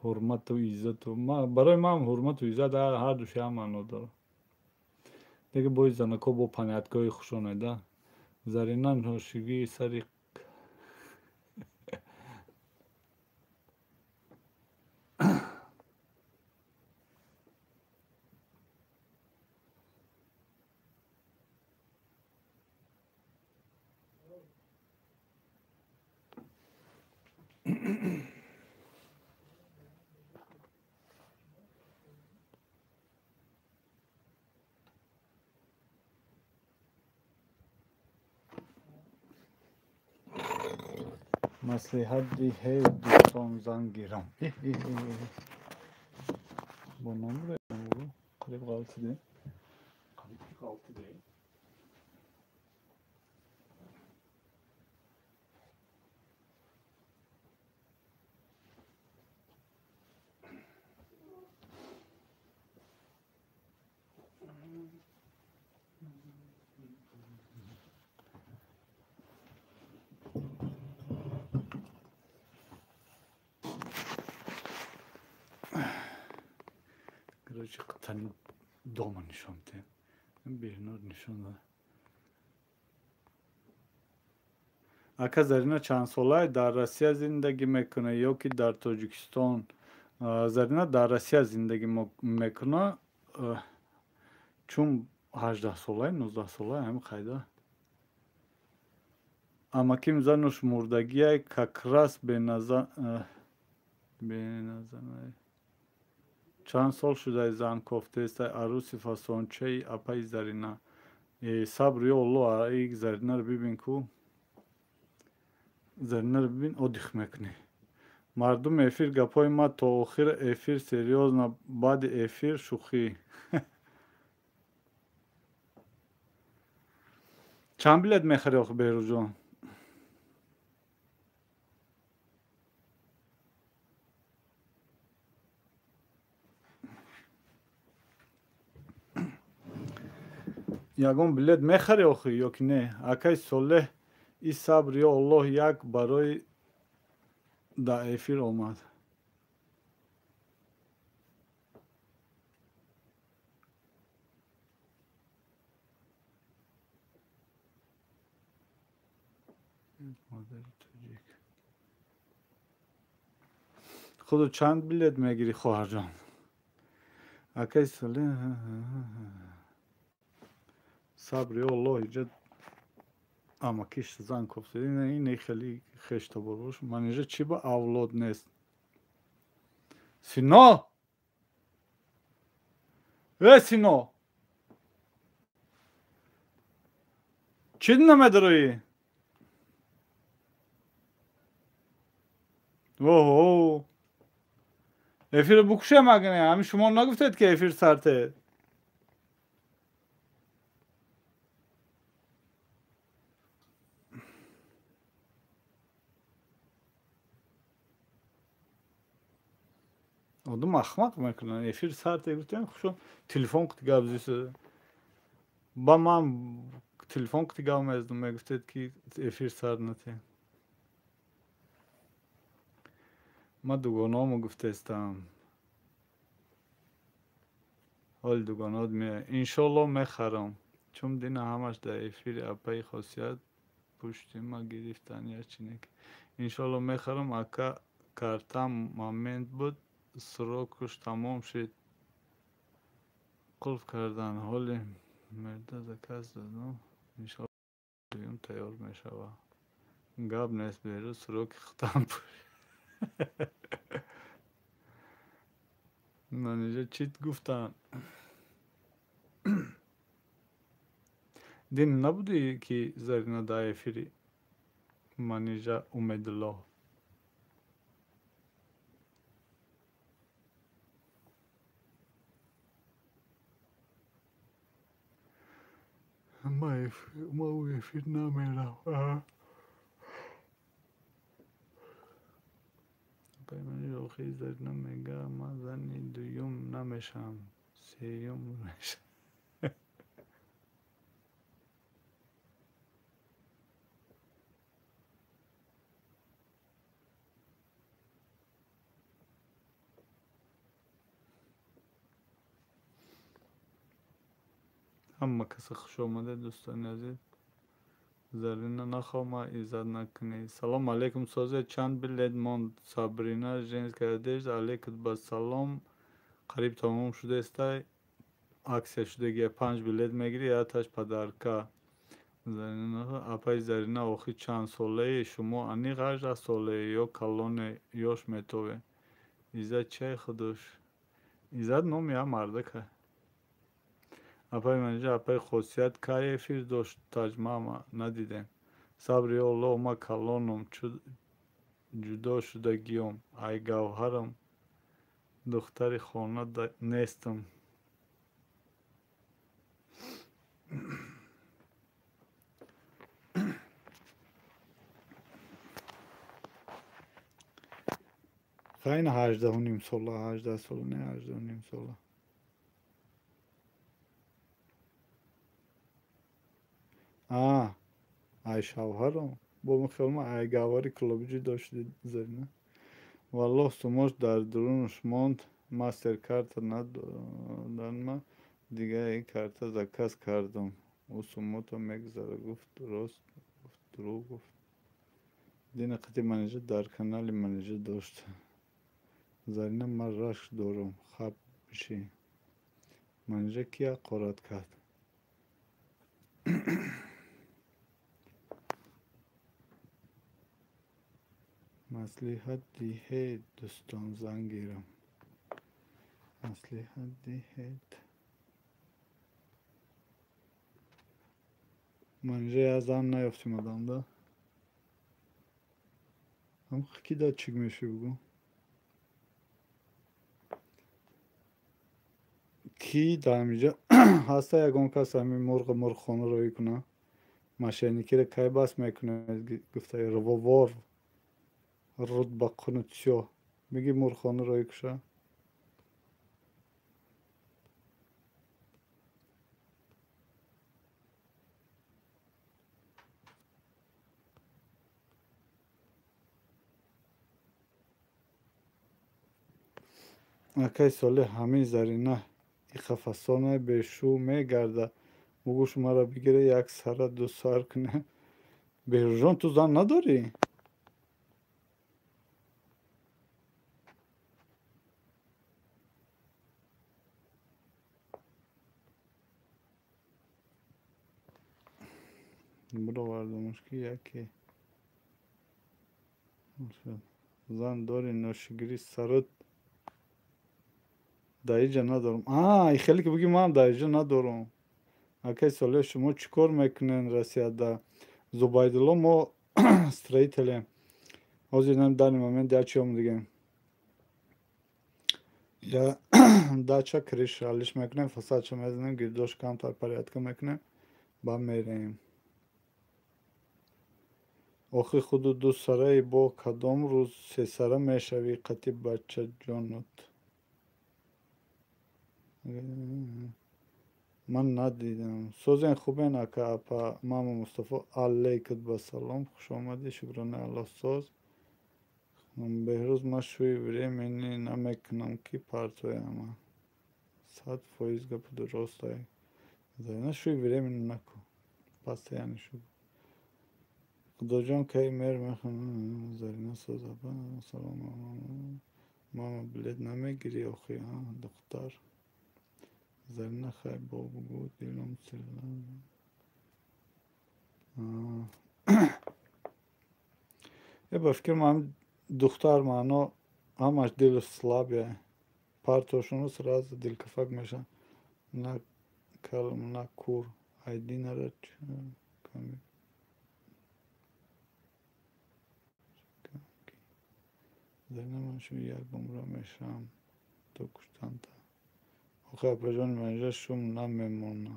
Ҳурмату иззату барои ман ҳурмату иззат ҳар душ як маъно дорад. Дега бои занакҳо бо паняткаҳои хушонай да. Зарина ношигии сари маслиҳат диҳед, дӯстон, зан гирам. Бо номро қариб ғалтидем. Қариб ғалтидем. Короче, тани дома нишон медиҳем. Беҳнур нишон дод. Ака Зарина чанд солае дар Россия зиндагӣ мекунад ё ки дар Тоҷикистон? Зарина дар Россия зиндагӣ мекунад, чун 18 солае, 19 солае, ҳамин қайда. Амаким зануш мурдагиай, как раз беназанай. Чанд сол шудай зан кофтеестай, арӯси фасончаи апаи Зарина. Сабр ё Аллоҳ, ай Заринаро бибин ку. Заринаро бибин, одих мекунӣ. Мардуми эфир гапҳои ма то охир эфир серьёзно, баъди эфир шӯхӣ. Чанд билет мехарӣ охи, Беҳрӯзҷон? Ягон билет мехарӣ охи ё ки не? Акаи Солеҳ, и сабр ё Аллоҳ як барои дар эфир омад. Худо чанд билет мегирӣ, хоҳарҷон? Акаи Солеҳ, сабр ё Аллоҳ, иҷа амакиш зан кофта. Ин хеле хештобор бош. Ман инҷа чӣ ба авлод нест. Сино! Э, Сино! Чӣ намедароӣ? Оҳо! Эфирро букушем агне. Ҳамин шумо нагуфтед, ки эфир сартед. Одам ахмақ мекунанд. Эфир сар гуфтем, хушо телефон қити гап зиса. Ба ман телефон қити гап мезадам, мегуфтед ки эфир сар натем. Ман дугонаҳомо гуфтаистам. Ҳоли дугонаҳот меояд. Иншоалло мехарам. Чун дина ҳамаш дар эфири апаи хосият пушти ма гирифтан як чинек. Иншоалло мехарам, ака картам момент буд, срокуш тамом шид. Қулф кардан. Ҳоли мерда заказ додам. Иншоалло дуюм тайёр мешавад. Гап нест, берӯз сроки худам Манижа чит гуфтанд? Дин набудӣ ки Зарина дар эфири Манижа Умедуллоҳ? Ма ӯ эфир намеравам. Охи Зарина мега ман зани дуюм намешавам, сеюм мешавам. Ҳама каса хуш омадед, дӯстони азиз. Зарина нахоҳ, иззат накунӣ. Салом алейкум, созе чанд билет монд? Сабрина женская одежда, алейкум ба салом. Қариб тамом шудаестай. Аксия шудагия 5 билет мегирӣ, яташ подарка. Апаи Зарина, охи чанд солаи шумо? Аниқ 18 солае ё калоне ёш метове? Иззат чай худош? Иззат номи як мардака. Апаи Манижа, апаи Хосият кай эфир дошт? Таҷмаъ надидем. Сабри Аллоҳ, ма калоном, ҷудо шудагиём. Ай гавҳарам, духтари хона нестам. Хайна 18.5 сола, 18 сола, не 18.5 сола. Ай шавҳаром, бо михелма ай гавҳари клуби ҷудо шуди Зарина. Валлоҳ сумош дар дурунаш монд, мастер карта надоданма, дигаи карта заказ кардам. Ӯ сумота мегузара, гуфт рост гуфт, дурӯғ гуфт. Дина қити Манижа дар канали Манижа дошт. Зарина, ман рашк дорам, хаб бишӣ. Манижа ки ҳақорат кард? Маслиҳат диҳед, дӯстон, зан гирам. Маслиҳат диҳед. Манижа як зан наёфтим одамда. Ҳам ки да чик мешӣ бугӯ? Ки дар ҳаминҷа ҳаста ягон кас ҳамин мурғи мурғхона роҳӣ кунад? Мошенникиро кай бас мекунад? Гуфта вор руд ба қунут сиёҳ. Меги мурғхона роҳӣ куша? Акай Солеҳ, ҳамин Зарина иқафасона бешу мегарда. Бугӯш маро бигира, як сара ду сар кунем. Беҳрӯзҷон, ту зан надорӣ? Бировардамаш ки яке зан дорӣ, ношигирӣ сарат дар иҷа надорам. Хеле ки буги ман дар иҷа надорам. Акай Солеҳ, шумо чӣ кор мекунед Россияда? Зубайдулло, мо строителем. Ҳозир нам данный момент я чиём дигем. Я дача крыша алиш мекунем, фасадша мезанем, гирдош камтар порядка мекунем, ба мерем. Охи худу ду сараи бо кадом рӯз сесара мешавӣ қати бачаҷонот? Ман надидам. Созен хубен ака апа мама Мустафо алейкат ба салом. Хуш омадӣ, шукронаи Аллоҳ соз. Беҳрӯз ман шӯи времени намекунам ки партояма. 100% гапи дуростай. Зарина шӯи времени накун. Постоянно шу. Худоҷон кай мер мехонам. Зарина соз апа салом. Мама билет намегирӣ охи, а духтар? Зарина хай бобгӯ дилам сила. Ба фикр ман духтар маъно ҳамаш дилу слабе. Партошуну сразу дилкафак мешаванд. На калм, на кур. Айдинара ками. Зарина ман шу як умра мешавам то куштанта. Охи апаҷони манижа шум намемона.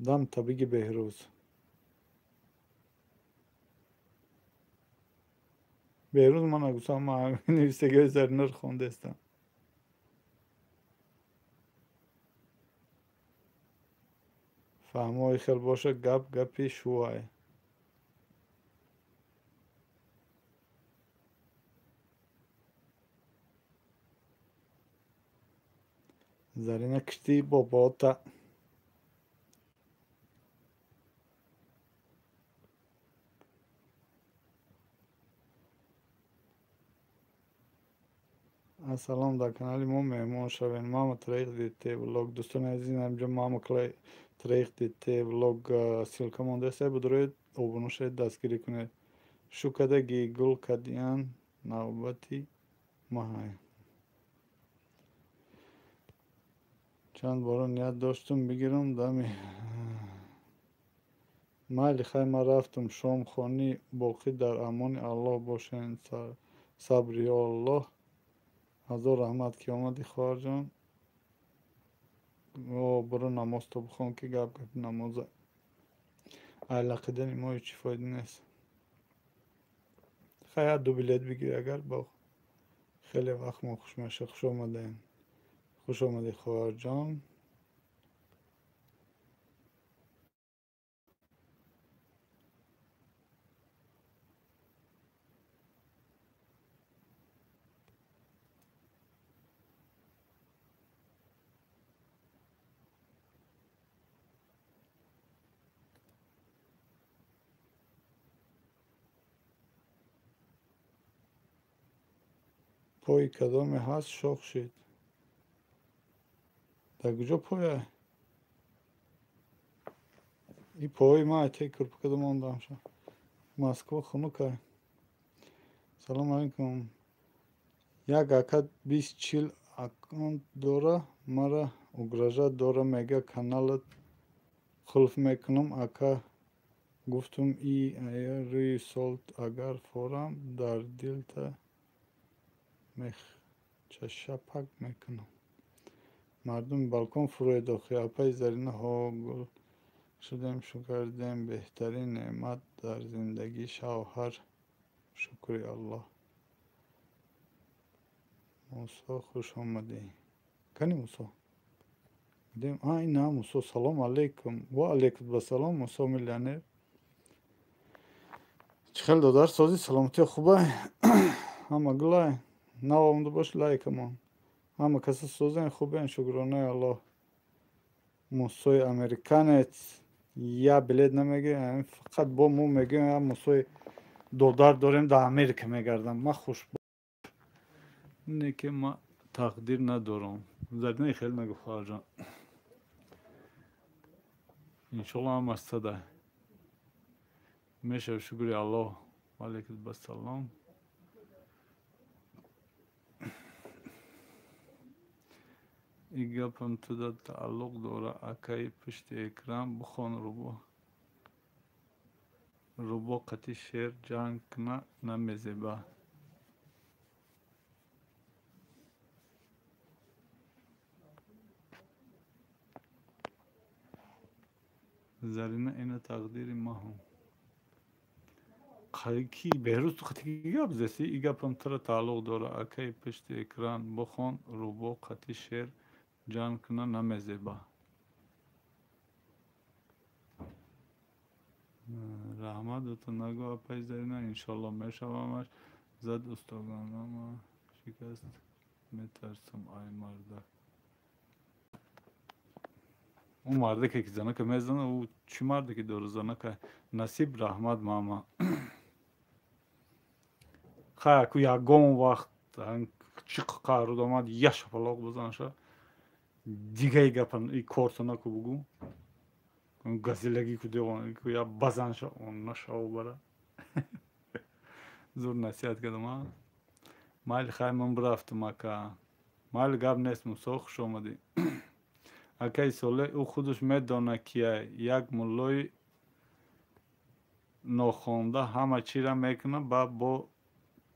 Дам табиги Беҳрӯз. Беҳрӯз ман нагуфтам, ман нависагиҳои Заринаро хондастам. Фаҳмои хел боша гап гапи шувай. Зарина кишти бобота. Ассалом, дар канали мо меҳмон шавед. Мама Троих ДТ влог. Дӯстони азиз, инҷо Мама Троих ДТ влог ссылка мондааст. Бидуроед обуна шавед, дастгирӣ кунед. Шу кадаги гул кадиян навбати маҳай. Чанд бора ният доштум бигирам дами майли хай ман рафтум шом хонӣ боқӣ дар амони Аллоҳ бошед. Сабри ё Аллоҳ. Ҳазор раҳмат ки омадӣ хоҳарҷон. Бро намозто бихон ки гап гапи намоза. Айлақидани мо ҳеҷ фоида нест. Хай як ду билет бигир агар бо хеле вақт мо хуш мешавад. Хуш омадем. Хуш омадӣ хоҳарҷон. Пои кадоме ҳаст шох шид. Дар куҷо поя? И пои ман айтаи курпакада мондам ша. Москва хунукай. Салом алейкум. Як ака 20-40 аккаунт дора, мара угрожать дора, мега каналат қулф мекунам. Ака гуфтум и рӯи сол агар форам дар дилта мехчашапак мекунам. Мардуми балкон фуроед охи. Апаи Зарина ҳо гул шудем, шу кардем. Беҳтарин неъмат дар зиндагӣ шавҳар. Шукри Аллоҳ. Мусо хуш омадӣ. Кани Мусо? Дем а ина Мусо. Салом алейкум. Ва алейкум басалом Мусо миллионер. Чӣ хел додар созӣ саломатӣ хубай? Ҳама гулай. Нав омада бош лайкамон. Ҳама каса созен хубен шукронаи Аллоҳ. Мусои американец я билет намегирем, фақат бо мо мегӯем я Мусои додар дорем дар Америка мегардам. Ман хуш не ки ман тақдир надорам. Зарина хеле нагӯ хоҳарҷон. Иншоалло ҳамаш сада мешавад. Шукри Аллоҳ. Ва алейкум басалом. И гапам туда тааллуқ дора акаи пушти экран бихон рубо. Рубо қати шер ҷанг куна намезеба. Зарина ина тақдири маҳум. Ки Беҳрӯз ту қати ки гап заси? И гапам тура тааллуқ дора. Акаи пишти экран бихон, рӯбо қати шер ҷанг куна намезеба. Раҳмат дуто нагӯ апаи Зарина, иншоллоҳ мешавамаш. Зад устогонама шикаст, метарсам ай мардак. Ӯ мардаке ки занака мезана, ӯ чӣ марде ки дора занака? Насиб раҳмат мама. Хай аку ягон вақт чӣ қаҳр омад, я шапалоқ бизанаша. Дигаи гапа и корто наку бугӯ. Газилагӣ ку девона ку я базанша он нашав бара. Зур насиҳат кардам, а? Майли хай ман бирафтам ака. Майли гап нест Мусо, хуш омадӣ. Акаи Солеҳ ӯ худаш медонад кия. Як муллои нохонда ҳама чиро мекунад, ба бо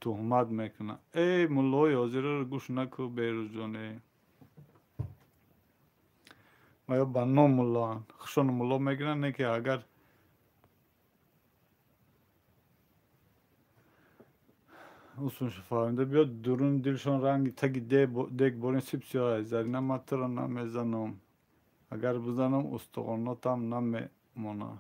туҳмат мекунад. Эй муллои ҳозираро гӯш накӯ Беҳрӯзҷон, э. Ва ё ба ном муллоанд. Хушону мулло мегиранд, не ки агар усунша фаҳмида биёд, дуруни дилшон ранги таги дег борин сип сиёҳ. Зарина ман туро намезанам. Агар бизанам устухонотам намемонад.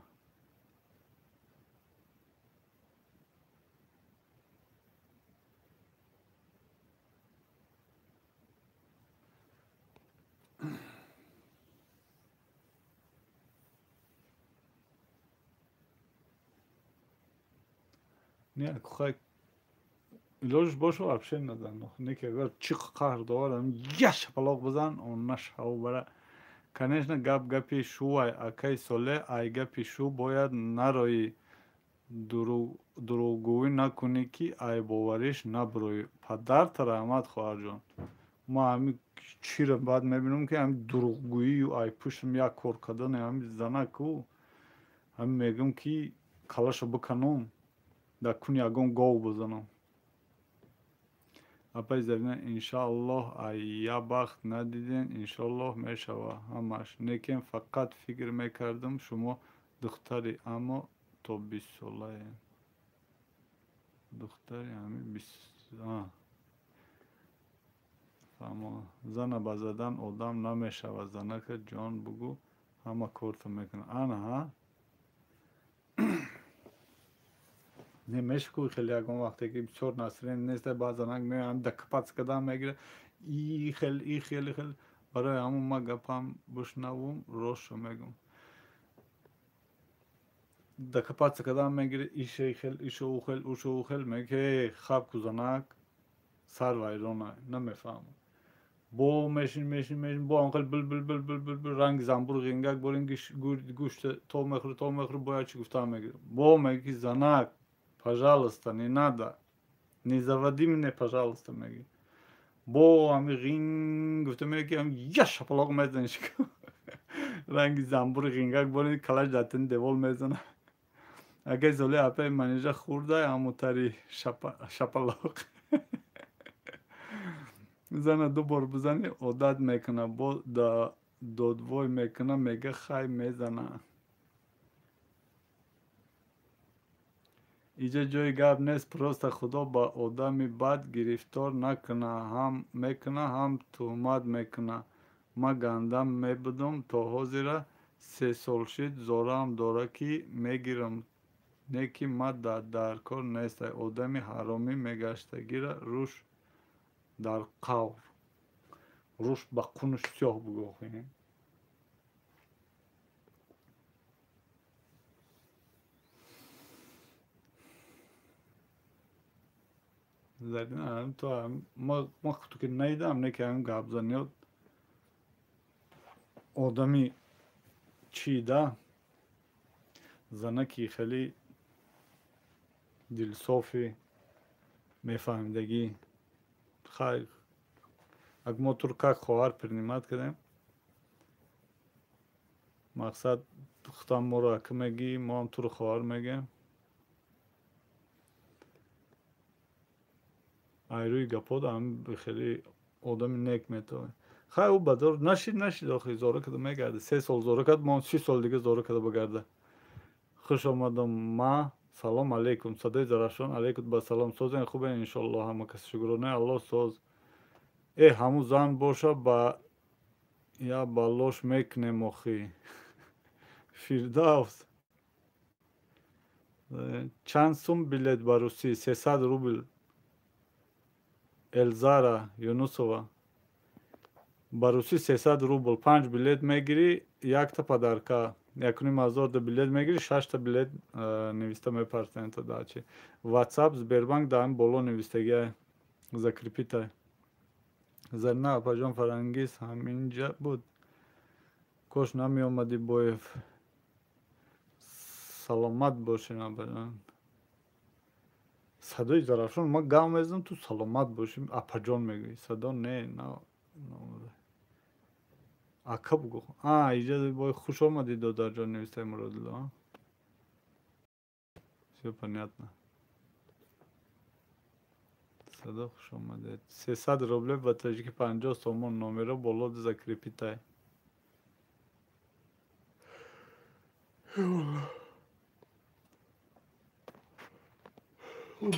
Не, аку хай илоҷш боша вообще назан. Не ки агар чиқ қаҳр доварам, я шапалоқ бизан, он нашав бара. Конечно, гап гапи шувай, акаи Солеҳ, ай гапи шу бояд нароӣ. Дурӯғгӯӣ накунӣ ки айбовариш набурӯӣ. Падарта раҳмат хоҳарҷон. Ман ҳами чиро баъд мебинам ки ҳами дурӯғгӯию ай пуштам як кор кардани ҳами занаку ҳами мегӯм ки калаша биканам, дар куни ягон гов бизанам. Апаи Зарина иншааллоҳ ай я бахт надиден, иншоаллоҳ мешава ҳамаш. Лекин фақат фикр мекардам шумо духтари, аммо то бистсолаем. Духтари ҳами фаҳмо. Зана ба задан одам намешава. Занака ҷон бугӯ ҳама корто мекунад. Ана ҳа? Не мешку хеле ягон вақте ки бисёр насрин нест, баъд занак меояд да капац кардан мегирад. И хел, и хел, и хел. Барои ҳамон ман гапам бишнавум, ростшо мегӯм. Да капац кардан мегирад, ише хел, ишо ӯ хел, ӯшо ӯ хел, мегӯяд эй хаб ку занак, сар вайрона, намефаҳмам. Бо мешин, мешин, мешин, бо он хел бил, бил, бил, бил, бил, бил, ранги занбур ғингак борин гӯшт то мехӯрад, то мехӯрад, бояд чӣ гуфтан мегирад. Бо мегӯяд ки занак, пожалуйста, не надо. Не заводи меня, пожалуйста, меги. Бо ами ғинг гуфта меги ки ами я шапалоқ мезаниш. Ранги занбур ғингак борин калаш дар тини девол мезана. Акаи Солеҳ апаи манижа хурдай ҳамутари шапалоқ. Зана ду бор бизани одат мекуна, бо додвой мекуна, мега хай мезана. Иҷа ҷои гап нест, просто худо ба одами бад гирифтор накуна, ҳам мекуна, ҳам туҳмат мекуна. Ман гандам мебудум, то ҳозира се сол шид, зораам дора ки мегирам, не ки ма дар кор нестай. Одами ҳаромӣ мегаштагира рӯш дар қавр. Рӯш ба қунуш сиёҳ бугӯ. Зарина, то ма худто ки наидам, не ки ҳамин гапзаниёт одами чӣ да, занаки хеле дилсофи мефаҳмидагӣ. Хай, ак мо тур как хоҳар принимат кардем, мақсад худам моро ака мегӣ, мо ҳам туро хоҳар мегӯем. Ай рӯи гапҳо ҳам хеле одами нек метавонӣ. Хай ӯ бадор нашид, нашид, охи зора када мегарда. 3 сол зора кард, мо 6 сол дига зора када багарда. Хуш омадам ма. Салом алейкум. Садои Зарафшон алейкум ба салом. Созен хубен иншоаллоҳ ҳама кас шукрона Аллоҳ соз. Э ҳаму зан боша ба я балош мекунем охи. Фирдавс. Чанд сум билет ба Русӣ? 300 рубл. Элзара Юнусова. Ба Русӣ 300 рубл. 5 билет мегирӣ, якта подарка. 1,5 ҳазор билет мегирӣ, 6 билет нависта мепартоянд та дачи. WhatsApp, Сбербанк дар боло навистагиай. Закрепитай. Зарина апаҷон Фарангиз ҳаминҷа буд. Кош намеомадӣ Боев. Саломат бошед апаҷон. Садои Зарафшон ман гав мезанам, ту саломат бошӣ апаҷон мегӯӣ. Садо не, на ака бугӯ. А, иҷа бой хуш омадӣ додарҷон навистаи Муродило. Всё понятно. Садо хуш омадед. 300 рубле ба тоҷики 50 сомон номеро боло закрепитай.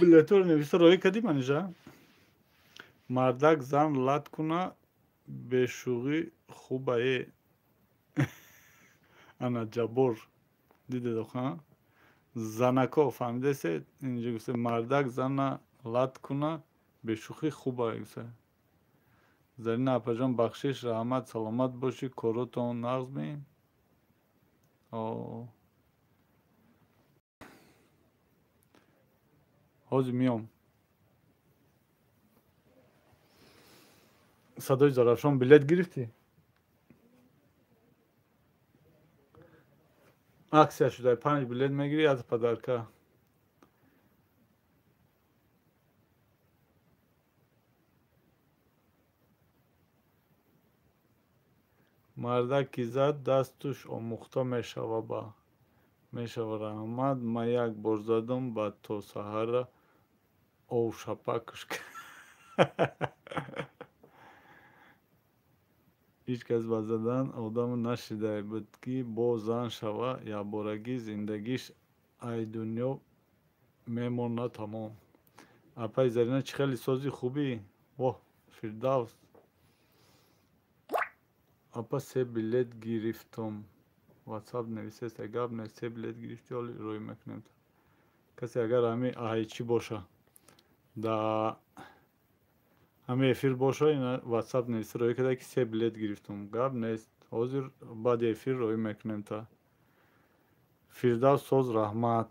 Билетҳоро нависта роҳӣ кардӣ манижа? Мардак зан лат куна бешӯғӣ хубае. Ана Ҷаббор дидед охо? Занако фаҳмидесед? Инҷо гуфта мардак зана лат куна бешӯхӣ хубае гуфта. Зарина апаҷон бахшиш, раҳмат, саломат бошӣ, коротон нағз ме? Ҳозир миём. Садои Зарафшон билет гирифтӣ? Аксия шуда, 5 билет мегирӣ, як подарка. Мардак ки зад, дастуш омӯхта мешава ба. Мешава раҳмат, ман як бор задам, ба то саҳара овшапакш. Ҳеҷ кас ба задан одам нашида буд, ки бо зан шава, якборагӣ зиндагиш ай дунё мемонад тамом. Апаи Зарина чӣ хеле сози хубӣ? Воҳ, Фирдавс. Апа се билет гирифтам. WhatsApp нависеста гап не, се билет гирифтӣ, ҳоли рӯй мекунем. Касе агар ҳами аҳайчӣ боша, да ҳами эфир боша, ина WhatsApp нависа рӯй карда ки се билет гирифтам. Гап нест. Ҳозир баъди эфир рӯй мекунем та. Фирдавс соз раҳмат.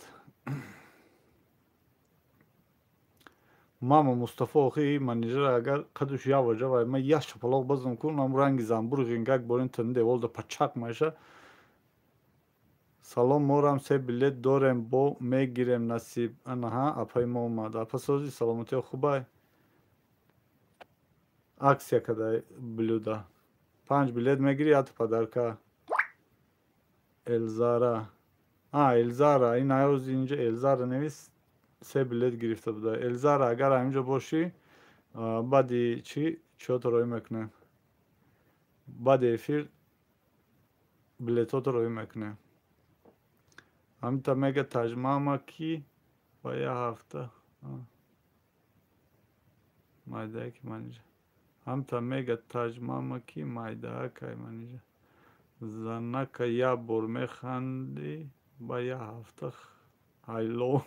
Мама Мустафо охи манижара агар қадуш яваҷа вай ман як шапалоқ базам кунам ранги занбур ғингак борин тани деволда пачақ меша. Салом, морам се билет дорем, бо мегирем насиб. Анаҳа, апаи мо омад. Апа сози саломатиё хубай. Аксия кадай блюда. 5 билет мегири, як подарка. Элзара. А, Элзара, ин ҳози инҷа Элзара навис, се билет гирифта буда. Элзара, агар ҳаминҷо бошӣ, баъди чӣ чиёто роҳӣ мекунем? Баъди эфир билетҳото роҳӣ мекунем. Ҳаминта мега таҷмама ки ба як ҳафта майдааки манижа. Ҳамта мега таҷмама ки майдаакай манижа. Занака як бор механдӣ, ба як ҳафта ҳайло.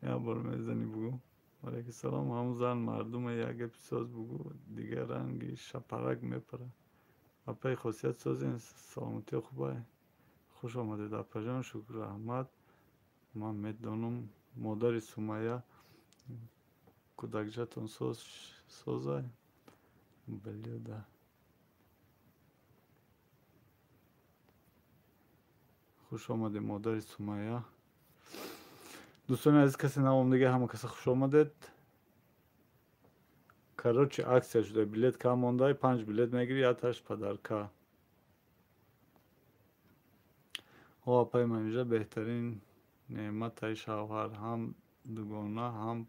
Як бор мезанӣ бугӯ. Алайкум салом. Ҳамун зан мардума як гапи соз бугӯ, дигар ранги шапарак мепарад. Апаи хосият созен, саломатиё хубай. Хуш омадед апаҷон, шукр раҳмат. Ман медонам модари Сумайя кӯдакҷатон созай. Блюда. Хуш омадед модари Сумайя. Дӯстони азиз, касе наомадига ҳама каса хуш омадед. Короче, аксия шуда, билет кам мондай, 5 билет мегирӣ, якташ подарка. О, апаи Манижа беҳтарин неъматай шавҳар, ҳам дугона, ҳам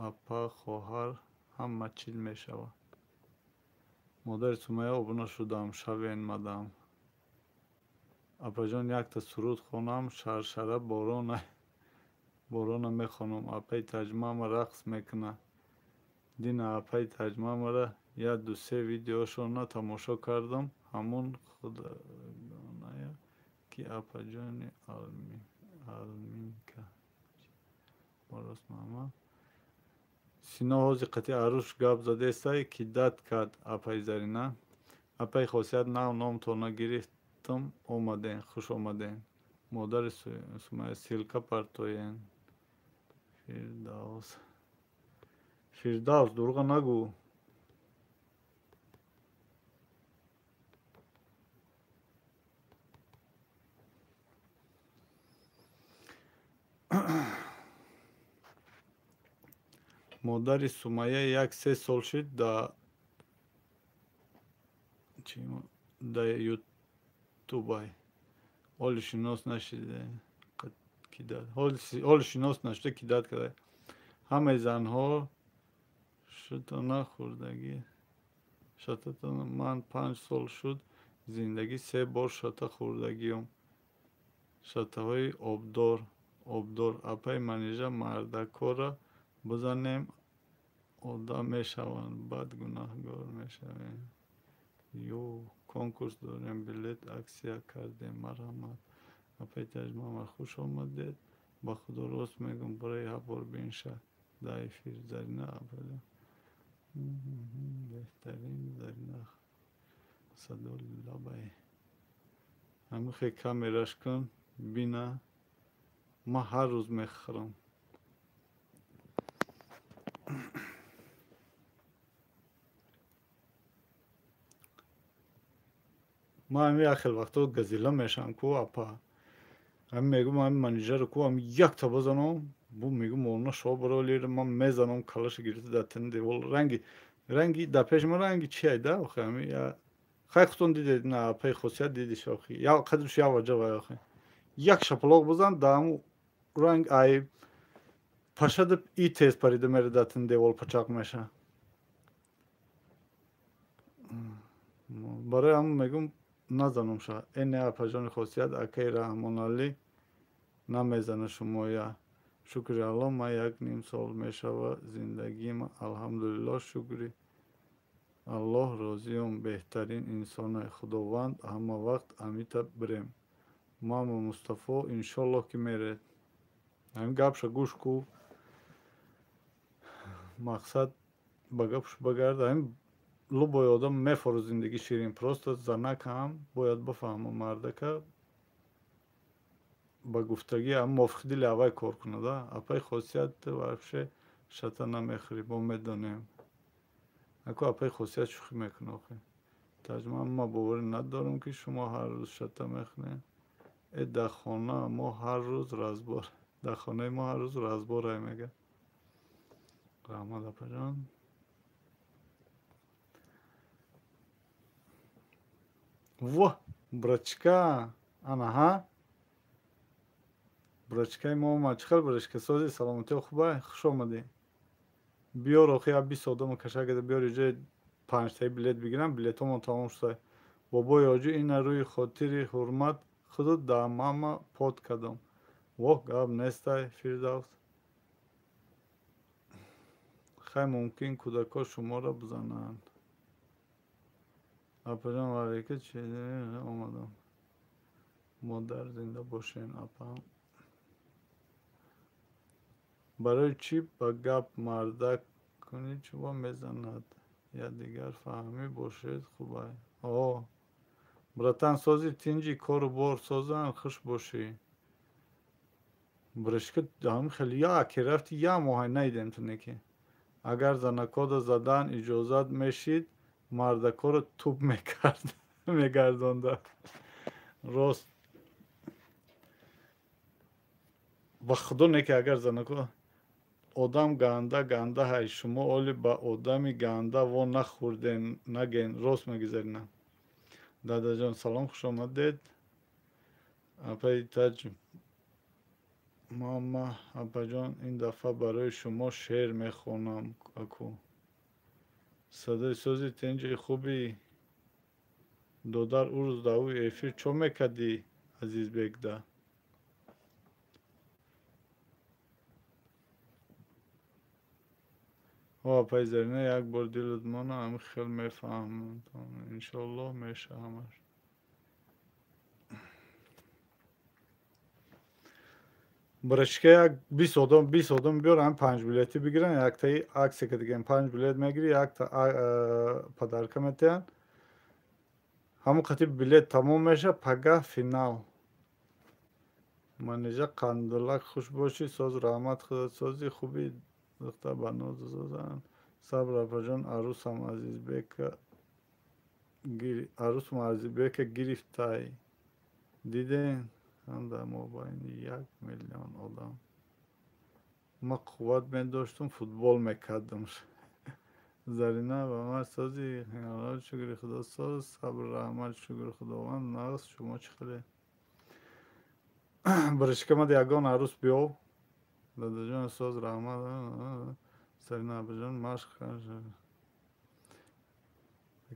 апа, хоҳар, Ҳама чиз мешавад. Модари Сумайя обуна шудам, шавен мадам. Апаҷон, якта суруд хонам, шаршара борона мехонам. Апаи Таҷмама рақс мекунад. Дина апаи Таҷмамара як ду-се видеошона тамошо кардам. Ҳамун худогоная, ки апаҷони Алминка. Рост мама. Сино ҳозир қатъи арӯш гап задестай, ки дад кард апаи Зарина. Апаи Хосият, нав номтона гирифтам, омаден, хуш омаден. Модари Сумайя, ссылка партоен. Фирдавс. Фирдавс, дурӯға нагӯ. Модари Сумайя 1-3 сол шид да ютубай. Ҳоли шинос нашида кидад. Ҳоли шинос нашуда кидад карда. Ҳамаи занҳо шутона хӯрдагӣ. Шататона ман 5 сол шуд зиндагӣ 3 бор шата хӯрдагиём. Шатаҳои обдор, обдор. Апаи Манижа, мардакора бизанем, одам мешаванд, баъд гунаҳгор мешавем. Ё конкурс дорем, билет аксия кардем, марҳамат. Апаи Таҷмама, хуш омадед. Ба худо рост мегӯм, барои ҳар бор бинша дар эфир. Зарина апаҷон. Беҳтарин Зарина садои лабай. Ҳамин хел камераш кун, бина. Ман ҳар рӯз мехӯрам. Ман ҳамин як хел вақтҳо газила мешавам ку апа. Ҳамин мегӯм, ҳамин манижаро ку ҳамин якта бизанам, бу мегӯм она шо баролира, ман мезанам калаша гирифта дар тани девол. Ранги ранги дар пеши ман ранги чи айда охи ҳамин я хай худтон дидед, на апаи Хосият дидиш охи. Я қадрш я ваҷа охи. Як шапалоқ бизан, дар ҳамун ранг ай пашада и тез парида мере дар тани девол пачақ меша. Барои ҳамун мегӯм назанам ша. Эне апаҷони Хосият, акаи Раҳмоналӣ намезана шумоя. Шукри Аллоҳ, ман 1.5 сол мешава зиндагима. Алҳамдулиллоҳ, шукри Аллоҳ, розиём. Беҳтарин инсоне Худованд, ҳама вақт амита бирем. Мама Мустафо, иншоллоҳ ки меред. Ҳамин гапша гӯш ку. Мақсад ба гапш багард. Ҳамин любой одам мефору зиндагӣ ширин. Просто занак ҳам бояд бифаҳма, мардака ба гуфтагӣ ҳам мувофиқи дили аввай кор кунад. Апаи Хосият вообще шата намехӯрӣ, мо медонем. Аку апаи Хосият шӯхӣ мекунад охи. Таҷма, ман боварӣ надорам, ки шумо ҳар рӯз шата мехӯред. Э дар хона мо ҳар рӯз разбор. Дар хонаи мо ҳар рӯз разборай мега. Раҳмат апаҷон. Во, брачка, анаҳа. Брачкаи мо омад. Чӣ хел брачка? Сози саломатиё хубай? Хуш омадӣ. Биёр охи я 20 одама кашакада биёр иҷои 5таи билет бигирам, билетҳомон тамом шуда. Бобои оҷӣ, ина рӯи хотири ҳурмат худу дар мама под кардам. Воҳ, гап нестай, Фирдавс. Хай мумкин кӯдакҳо шуморо бизананд. Апаҷон, валейка чи омадам. Модар зинда бошен, апам. Барои чӣ ба гап мардак кунӣ чӯба мезанад? Я дигар фаҳмӣ бошед хубай. О, братан, сози тинҷи, кору бор созан, хуш бошӣ. Брашка ҳамин хеле яке рафти, я моҳай наидем ту неки. Агар занакода задан иҷозат мешид, мардакоро туп мекард, мегардонда. Рост. Ба худо неки агар занако одам ганда ганда ҳай, шумо оли ба одами ганда во нахӯрден, наген, рост мегузарина. Дадаҷон, салом, хуш омадед. Апаи Таҷ мама, апаҷон, ин дафъа барои шумо шеър мехонам аку. Садои сози тенҷи хуби додар ӯ рӯз дар ӯ эфир чо мекардӣ, Азизбекда? О, апаи Зарина, як бор дилат мона, ҳамин хел мефаҳмам. Иншоаллоҳ меша ҳамаш. Барашка як 20 одам, 20 одам биёр, ҳам 5 билети бигиран, яктаи аксия ка диган 5 билет мегири, якта подарка метиҳанд. Ҳамон қати билет тамом меша, пагаҳ финал. Манижа қандилак, хуш бошӣ, соз раҳмат, худат сози хуби духтар ба ноз созанд. Сабр апаҷон, арӯсам Азизбека гирифтай. Дидем? Ҳам дар мобайни 1 миллион одам. Ма қувват медоштум, футбол мекардам. Зарина ба ман сози шукри худо соз, сабр раҳмат, шукри худованд, нағз, шумо чӣ хеле? Баришка мад ягон арӯс биёв. Дадаҷон соз раҳмат, Зарина апаҷон машқ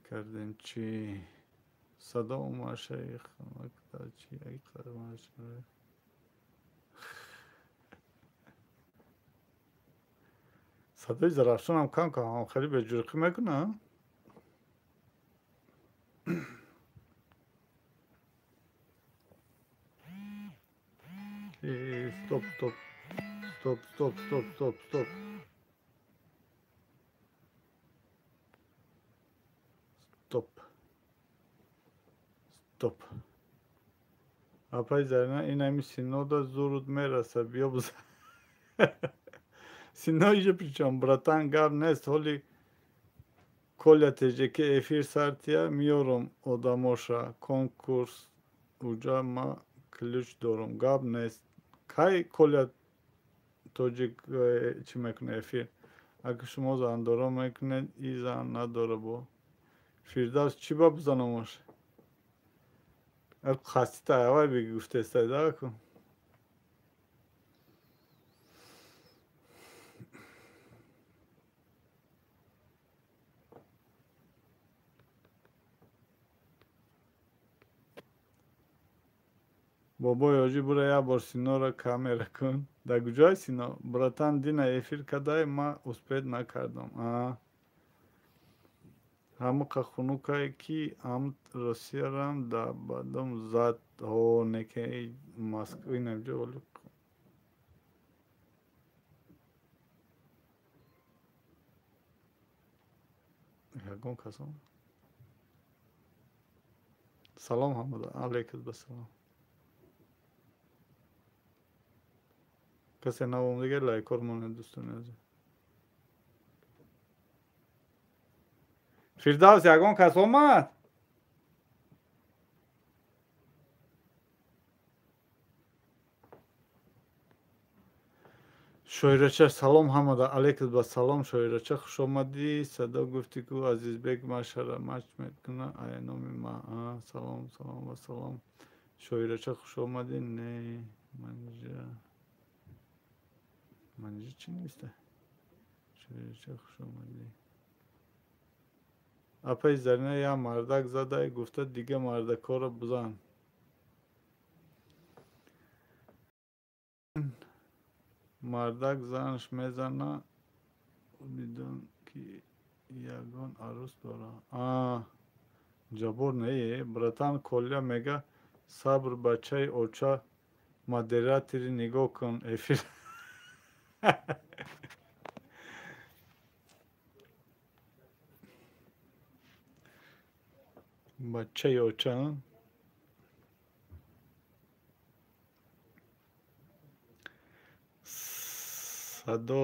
кардем чӣ? Садо омашаи чӣ? Садои Зарафшонам кам кам хеле беҷурқӣ мекунад. Стоп, стоп, стоп, стоп, стоп, стоп, стоп. Стоп. Стоп. Апаи Зарина, ин ҳами Синода зуруд мераса, биё бизан. Сино иҷо причом, братан, гап нест, ҳоли Коля ТЖК эфир сартия миёрам одамоша, конкурс уҷа ма ключ дорам, гап нест. Кай Коля тоҷик чӣ мекунад эфир? Агар шумо зандоро мекунед, и зан надора бо. Фирдавс чӣ ба бизанамош? Хастита авай биги гуфтестай даку. Бобои ҳоҷӣ, бура як бор Синора камера кун. Дар куҷои Сино? Братан, дина эфир кадай, ма успед накардам. Ҳамақа хунукае ки ҳам Россиярам да бадом зад. Ҳо, неке Москва инамҷо оли. Ягон касон. Салом ҳамада, алейкум басалом. Касе навом дигар лайкор монед, дӯстони азиз. Фирдавс, ягон кас омад? Шоирача, салом ҳамада, алейкум басалом. Шоирача, хуш омадӣ. Садо гуфтӣ ку Азизбек машара мач мекуна, ай номи ма. Салом, салом ва салом. Шоирача, хуш омадӣ. Не, манҷа. Манҷа чӣ нависта? Шоирача, хуш омадӣ. Апаи Зарина як мардак задай, гуфта дига мардакҳоро бизан. Мардак занаш мезана, бидон ки ягон арӯс дора. Ҷабор не, братан, Коля мега сабр бачаи оча модератори нигоҳ кун эфир. Бачаи оча. Садо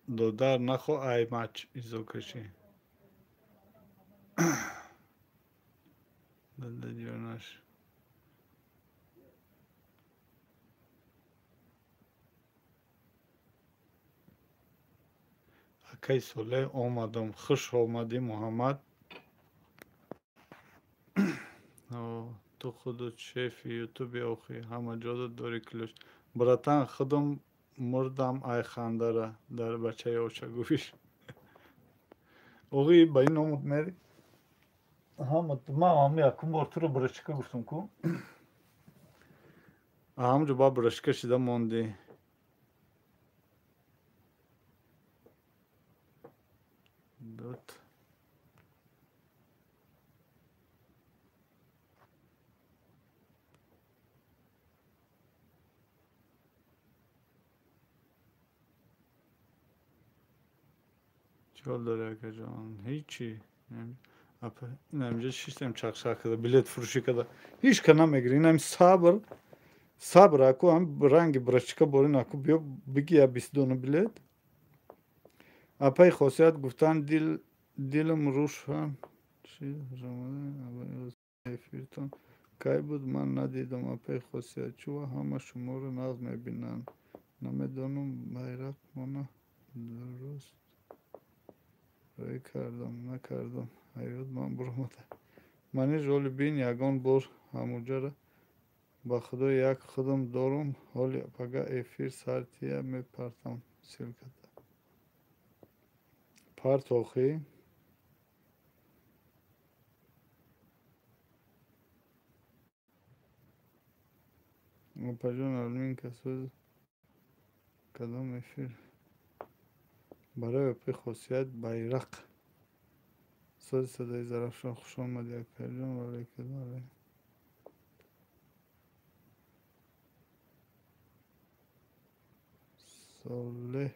додар нахо ай мач изокашӣ. Дадаҷонаш. Акай Солеҳ омадам. Хуш омадӣ, Муҳаммад. Ту худут шефи ютуби охи, ҳама ҷода дори ключ. Братан, худам мурдам ай хандара дар бачаи оча гӯиш. Оғи ба ин номут мери. Ҳама ман ҳам якум бор туро брашика гуфтам ку. Ҳамҷо ба брашика шида монди. Дот. Чӣ ҳол дорӣ, акаҷон? Ҳичи. Инамҷа шиштем, чақчақ када, билет фурӯшӣ када. Ҳеч ка намегирӣ. Инам сабр. Сабр аку ҳам ранги брачка борин аку биё биги я 20 дона билет. Апаи хосият гуфтан дил дилам рӯшан. Чи эфиртон кай буд, ман надидам. Апаи хосият чува ҳама шуморо нағз мебинанд. Намедонам байрақ мона дуруст рӯй кардам, накардам. Ҳаёт ман буромада. Маниш ҳоли бин ягон бор ҳамуҷара ба худо як худам дорум. Ҳоли пага эфир сартия мепартам ссылката. Парт охи. Опаҷон, админка сӯз кадом эфир? Барои апаи хосият байрақ. Сози садои Зарафшон, хуш омадӣ, акаҷон. Ваалайкум. Солеҳ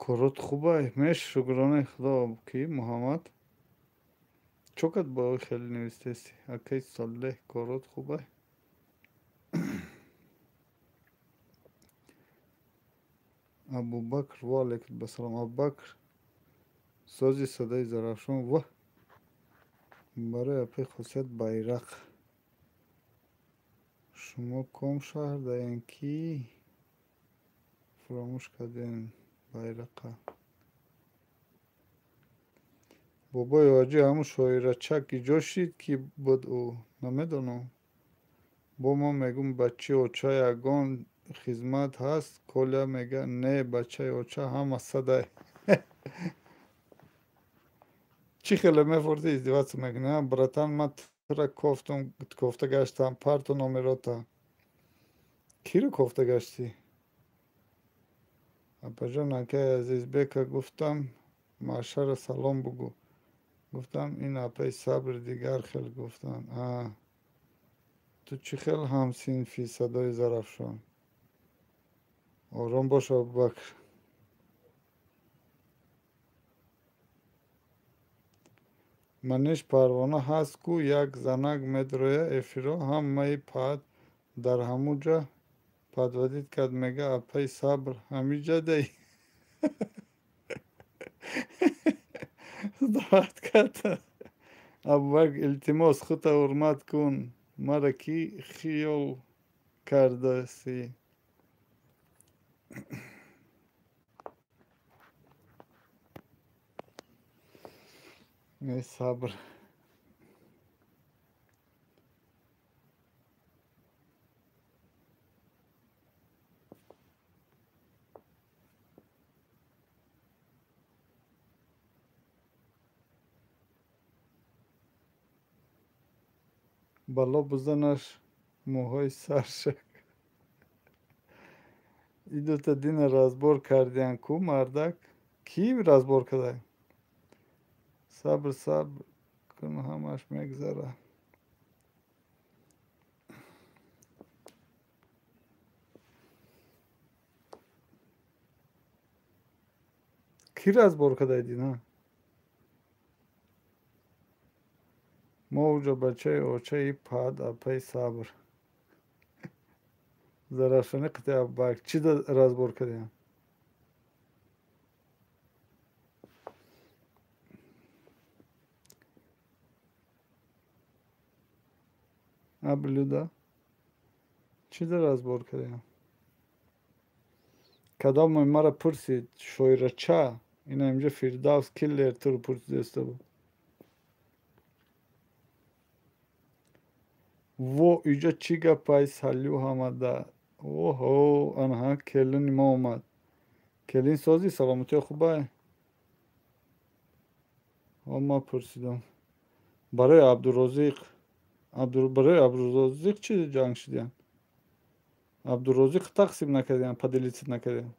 корот хубай? Меш, шукронаи худо. Ки Муҳаммад чо кад бо хеле навистеси? Акаи Солеҳ, корот хубай? Абубакр, ва алайкум басалом. Абубакр, сози садои Зарафшон, ва барои апаи хосият байрақ. Шумо ком шаҳр даен, ки фаромӯш кардем байрақа? Бобои ҳоҷӣ ҳамун шоирачак иҷо шид, ки буд ӯ? Намедонам. Бо ман мегӯм, бачаи оча ягон хизмат ҳаст? Коля мега, не, бачаи оча ҳама садай. Чӣ хеле мефорти, издеваться мекунӣ, братан? Ман тура кофтум, кофта гаштам, парту номерота. Киро кофта гаштӣ? Апаҷон, акаи Азизбека гуфтам, Машара салом бугӯ. Гуфтам, ин апаи сабр дигар хел гуфтан. А ту чӣ хел ҳамсинфи садои Зарафшон? Ором бош, Абубакр. Маниш Парвона ҳаст ку, як занак медроя эфиро, ҳамаи пад дар ҳамуҷа подводить кард, мега апаи сабр ҳамиҷа дай. Даъват кард. Абубакр, илтимос, хута ҳурмат кун. Мара кӣ хиёл кардаси? Эй сабр. Бало бузанаш мӯҳои саршак. И дута дина разбор кардиян ку, мардак? Кӣ разбор карда? Сабр, сабр кун, ҳамаш мегзара. Кӣ разбор карда дина? Мо уҷа бачаи очаи пад апаи сабр. Зарафшонӣ қити Абубакр чӣ разбор кардиям? Аблюда чӣ разбор кардиям? Кадом мара пурсид шоирача? Ина инҷа Фирдавс киллер туро пурсидаста буд. Во, иҷа чӣ гапай, салю ҳамада? Оҳо, анаҳа келини мо омад. Келин созӣ, саломатиё хубай? Ма пурсидам. Барои Абдурозиқ, барои Абдурозиқ чӣ ҷанг шудиян? Абдурозиқ тақсим накардиян, поделиться накардиян.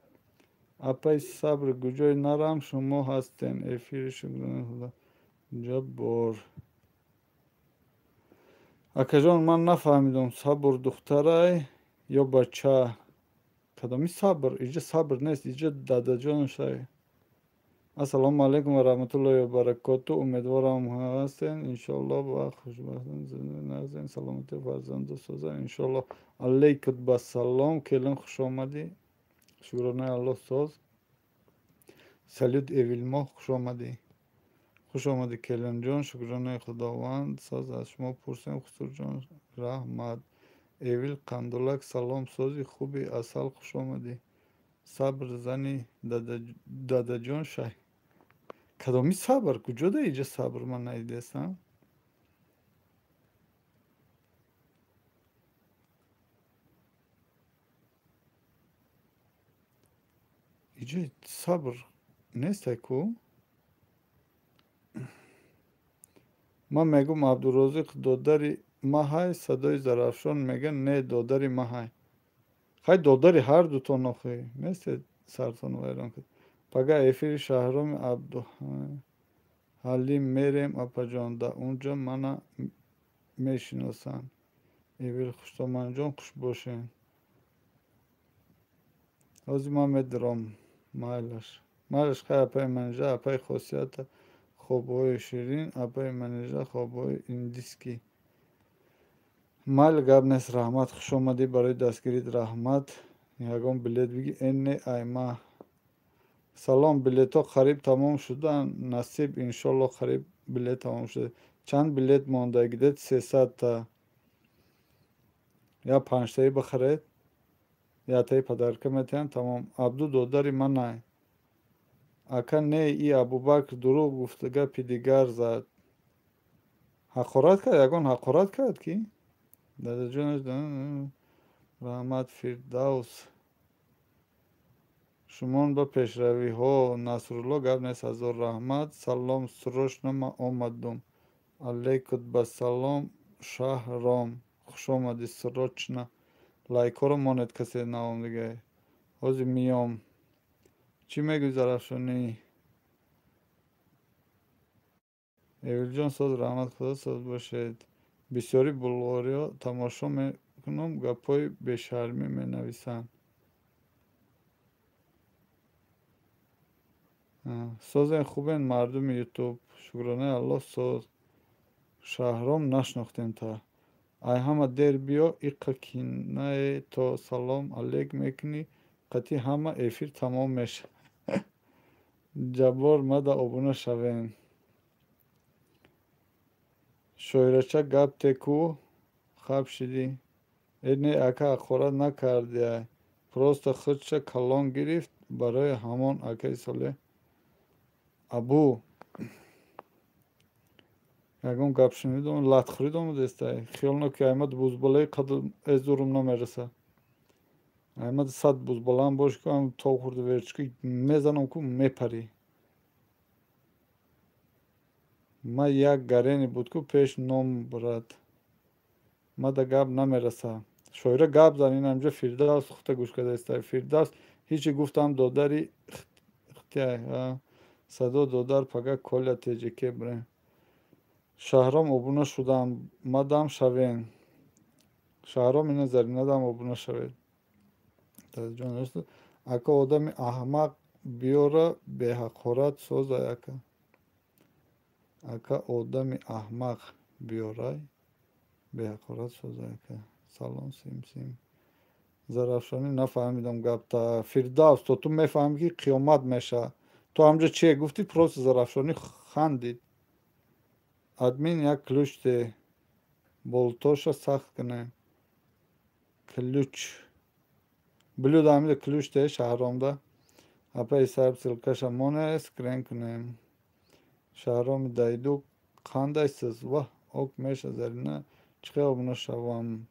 Апаи Сабр, куҷое нарам, шумо ҳастен. Эфири шукрона Ҷаббор. Акаҷон, ман нафаҳмидам, Сабр духтарай ё бача? Кадоми Сабр? Иҷа Сабр нест, иҷа дадаҷоншай. Ассалому алайкум ва раҳматуллоҳи ва баракоту. Умедворам ҳастен, иншоаллоҳ ва хушбахтен, нағзен, саломатӣ, фарзанду соза, иншоаллоҳ. Алайкум басалом, келин, хуш омадӣ. Шукронаи Аллоҳ, соз. Салют, Эвилмо, хуш омадӣ. Хуш омадӣ, келинҷон, шукронаи Худованд, соз. Аз шумо пурсем, Хусурҷон, раҳмат. Эвил Қандулак, салом, сози хуби, Асал, хуш омадӣ. Сабр зани дадаҷон шай. Кадоми Сабр? Куҷо да иҷа Сабр? Ман надидастам. Иҷа Сабр нестай ку? Ман мегӯм Абдурозиқ додари маҳай, садои Зарафшон мега не, додари маҳай. Хай, додари ҳар дутон охи. Несте сартон вайрон кард. Пага эфири Шаҳроми Абдуҳалим мерем, апаҷон, да унҷо мана мешиносанд. Эвил Хуштоманҷон, хуш бошед. Ҳозир ман медурам. Майлаш. Майлаш, хай, апаи Манижа, апаи Хосията, хобҳои ширин, апаи Манижа, хобҳои индискӣ. Майли, гап нест, раҳмат, хуш омадӣ, барои дастгирит раҳмат. Ягон билет биги, эн не айма. Салом, билетҳо қариб тамом шуданд. Насиб, иншолло, қариб билет тамом шуда. Чанд билет монда? Где-то 300-та. Я панҷтаи бихаред, яктаи подарка метиҳам, тамом. Абду додари манай. Ака не, и Абубакр дурӯғ гуфта, гапи дигар зад. Ҳақорат кард? Ягон ҳақорат кард ки? Дадаҷонаш раҳмат, Фирдавс. Шумон ба пешравиҳо. Насрулло, гап нест, ҳазор раҳмат. Салом, срочно ман омадум. Алайкум басалом, Шаҳром. Хуш омадӣ, срочно. Лайкҳоро монед, касе наомдига. Ҳозир миём. Чӣ мегӯӣ, Зарафшонӣ? Эвилҷон, соз, раҳмат, худо соз бошед. Бисёри булғориҳо тамошо мекунам, гапҳои бешармӣ менависанд. Созен, хубен мардуми Ютуб. Шукронаи Аллоҳ, соз. Шаҳром нашнохтем та. Ай ҳама дер биё, иқа кинае то салом алейк мекунӣ, қатъи ҳама эфир тамом мешавад. Ҷаббор, мада обуна шавем. Шоирача, гап теку, хаб шидӣ. Э не, ака, ҳақорат накардиай. Просто худша калон гирифт, барои ҳамон акаи Солеҳ. Абу ягон гап шунидом, латхӯрид омадестай. Хиёл наки аймад бузбалаи қад эзурум намераса. Аймад 100 бузбалаам бош ку, ам тов хӯрда верчки мезанам ку, мепарӣ. Ма як гарене буд ку пеш ном брат. Мада гап намераса. Шоира гап зан, ин ҳамҷо Фирдавс худта гӯш кардаестай. Фирдавс ҳечи гуфтам додари хтяй. Садо додар, пага Коля теҷеке бирем. Шаҳром обуна шудам, мадам шавем. Шаҳром ина Заринадам обуна шавед. Ака, одами аҳмақ биёра, беҳақорат созай, ака. Ака, одами аҳмақ биёрай, беҳақорат созай, ака. Салом, Симсим. Зарафшонӣ, нафаҳмидам гапта. Фирдавс, то ту мефаҳмӣ ки қиёмат мешавад. Ту ҳамҷо чие гуфтӣ, просто Зарафшонӣ хандид. Админ, як ключ те, болтоша сахт кунем. Ключ. Блюда ҳамида ключ те, Шаҳромда. Апаи Сабр, ссылкаша моне, скрин кунем. Шаҳроми дайду, қандай сиз? Ваҳ, ок меша, Зарина. Чӣ хел обуна шавам?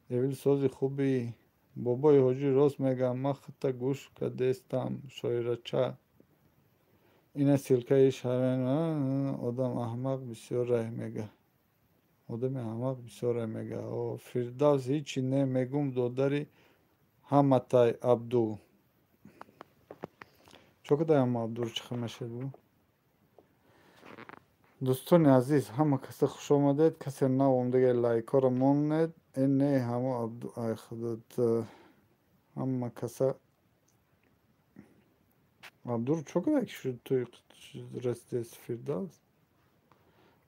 Эвил, сози хуби. Бобои ҳоҷӣ рост мегӯям, ман худта гӯш кардестам, шоирача. Ина ссылкаи шавен. Одам аҳмақ бисёр раҳ мега. Одами аҳмақ бисёр раҳ мега. Фирдавс ҳичи не мегум, додари ҳаматай Абду. Чо кадай ҳама Абдуро чӣ хел мешавад бу? Дӯстони азиз, ҳама каса хуш омадед. Касе нав омадага лайкҳоро монед. Э не, ҳамо Абду, ай худот, ҳама каса Абдуро чо кадай ки шуд туи расидест Фирдавс?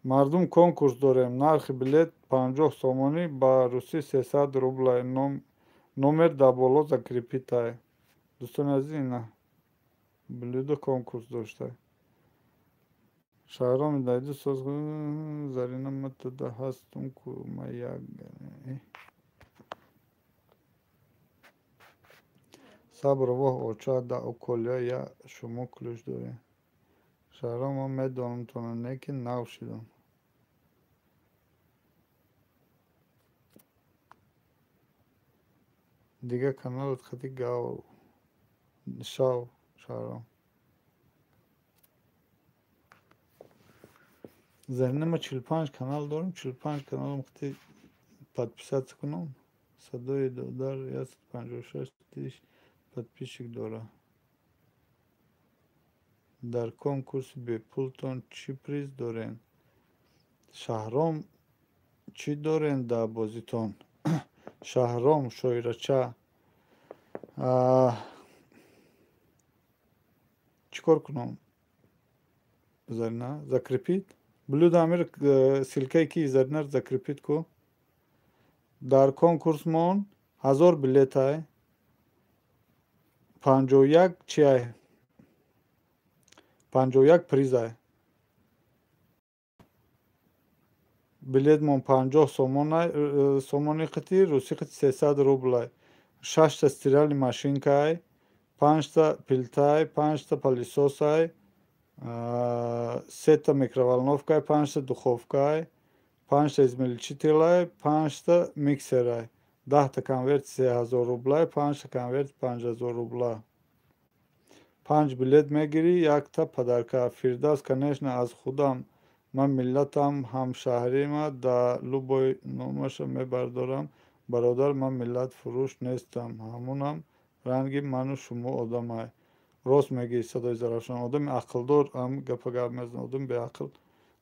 Мардум, конкурс дорем. Нархи билет 50 сомонӣ, ба русӣ 300 рублай. Номер дар боло закрепитай. Дӯстони азиз, ина блюдо конкурс доштай. Шаҳроми дайду соз Зарина матада ҳастум ку ма як сабр воҳ оча да околия я шумо ключ доред. Шаҳром, ман медонам тона, не ки нав шидам. Дигар каналат хати гав шав, Шаҳром. Зарина, ма 45 канал дорам, 45 каналам хати подписаться кунам. Садои додар 156 тысяч подписчик дора. Дар конкурси бепултон чӣ приз дорен? Шаҳром, чӣ дорен дар бозитон? Шаҳром шоирача, чӣ кор кунам? Зарина, закрепит? Блюдо амир ссылкаи ки Заринаро закрепит ку. Дар конкурсмон 1000 билетай, 51 чиай? 51 призай. Билетмон 50 сомонай, сомони қити, русӣ қити 300 рублай. Шашта стиральный машинкай, панҷта плитай, панҷта пылесосай, сета микроволновкай, панҷта духовкай, панҷта измельчителай, панҷта миксерай, 10та конверт 3000 рублай, панҷта конверт 5000 рубла. Панҷ билет мегирӣ, якта подарка. Фирдавс, конечно, аз худам ман миллатам ҳамшаҳрима, да любой номаша мебардорам. Бародар, ман миллатфурӯш нестам, ҳамунам ранги ману шумо одамай. Рост мегӯӣ, садои Зарафшон. Одами ақлдор ҳам гапа гап мезанад, одами беақл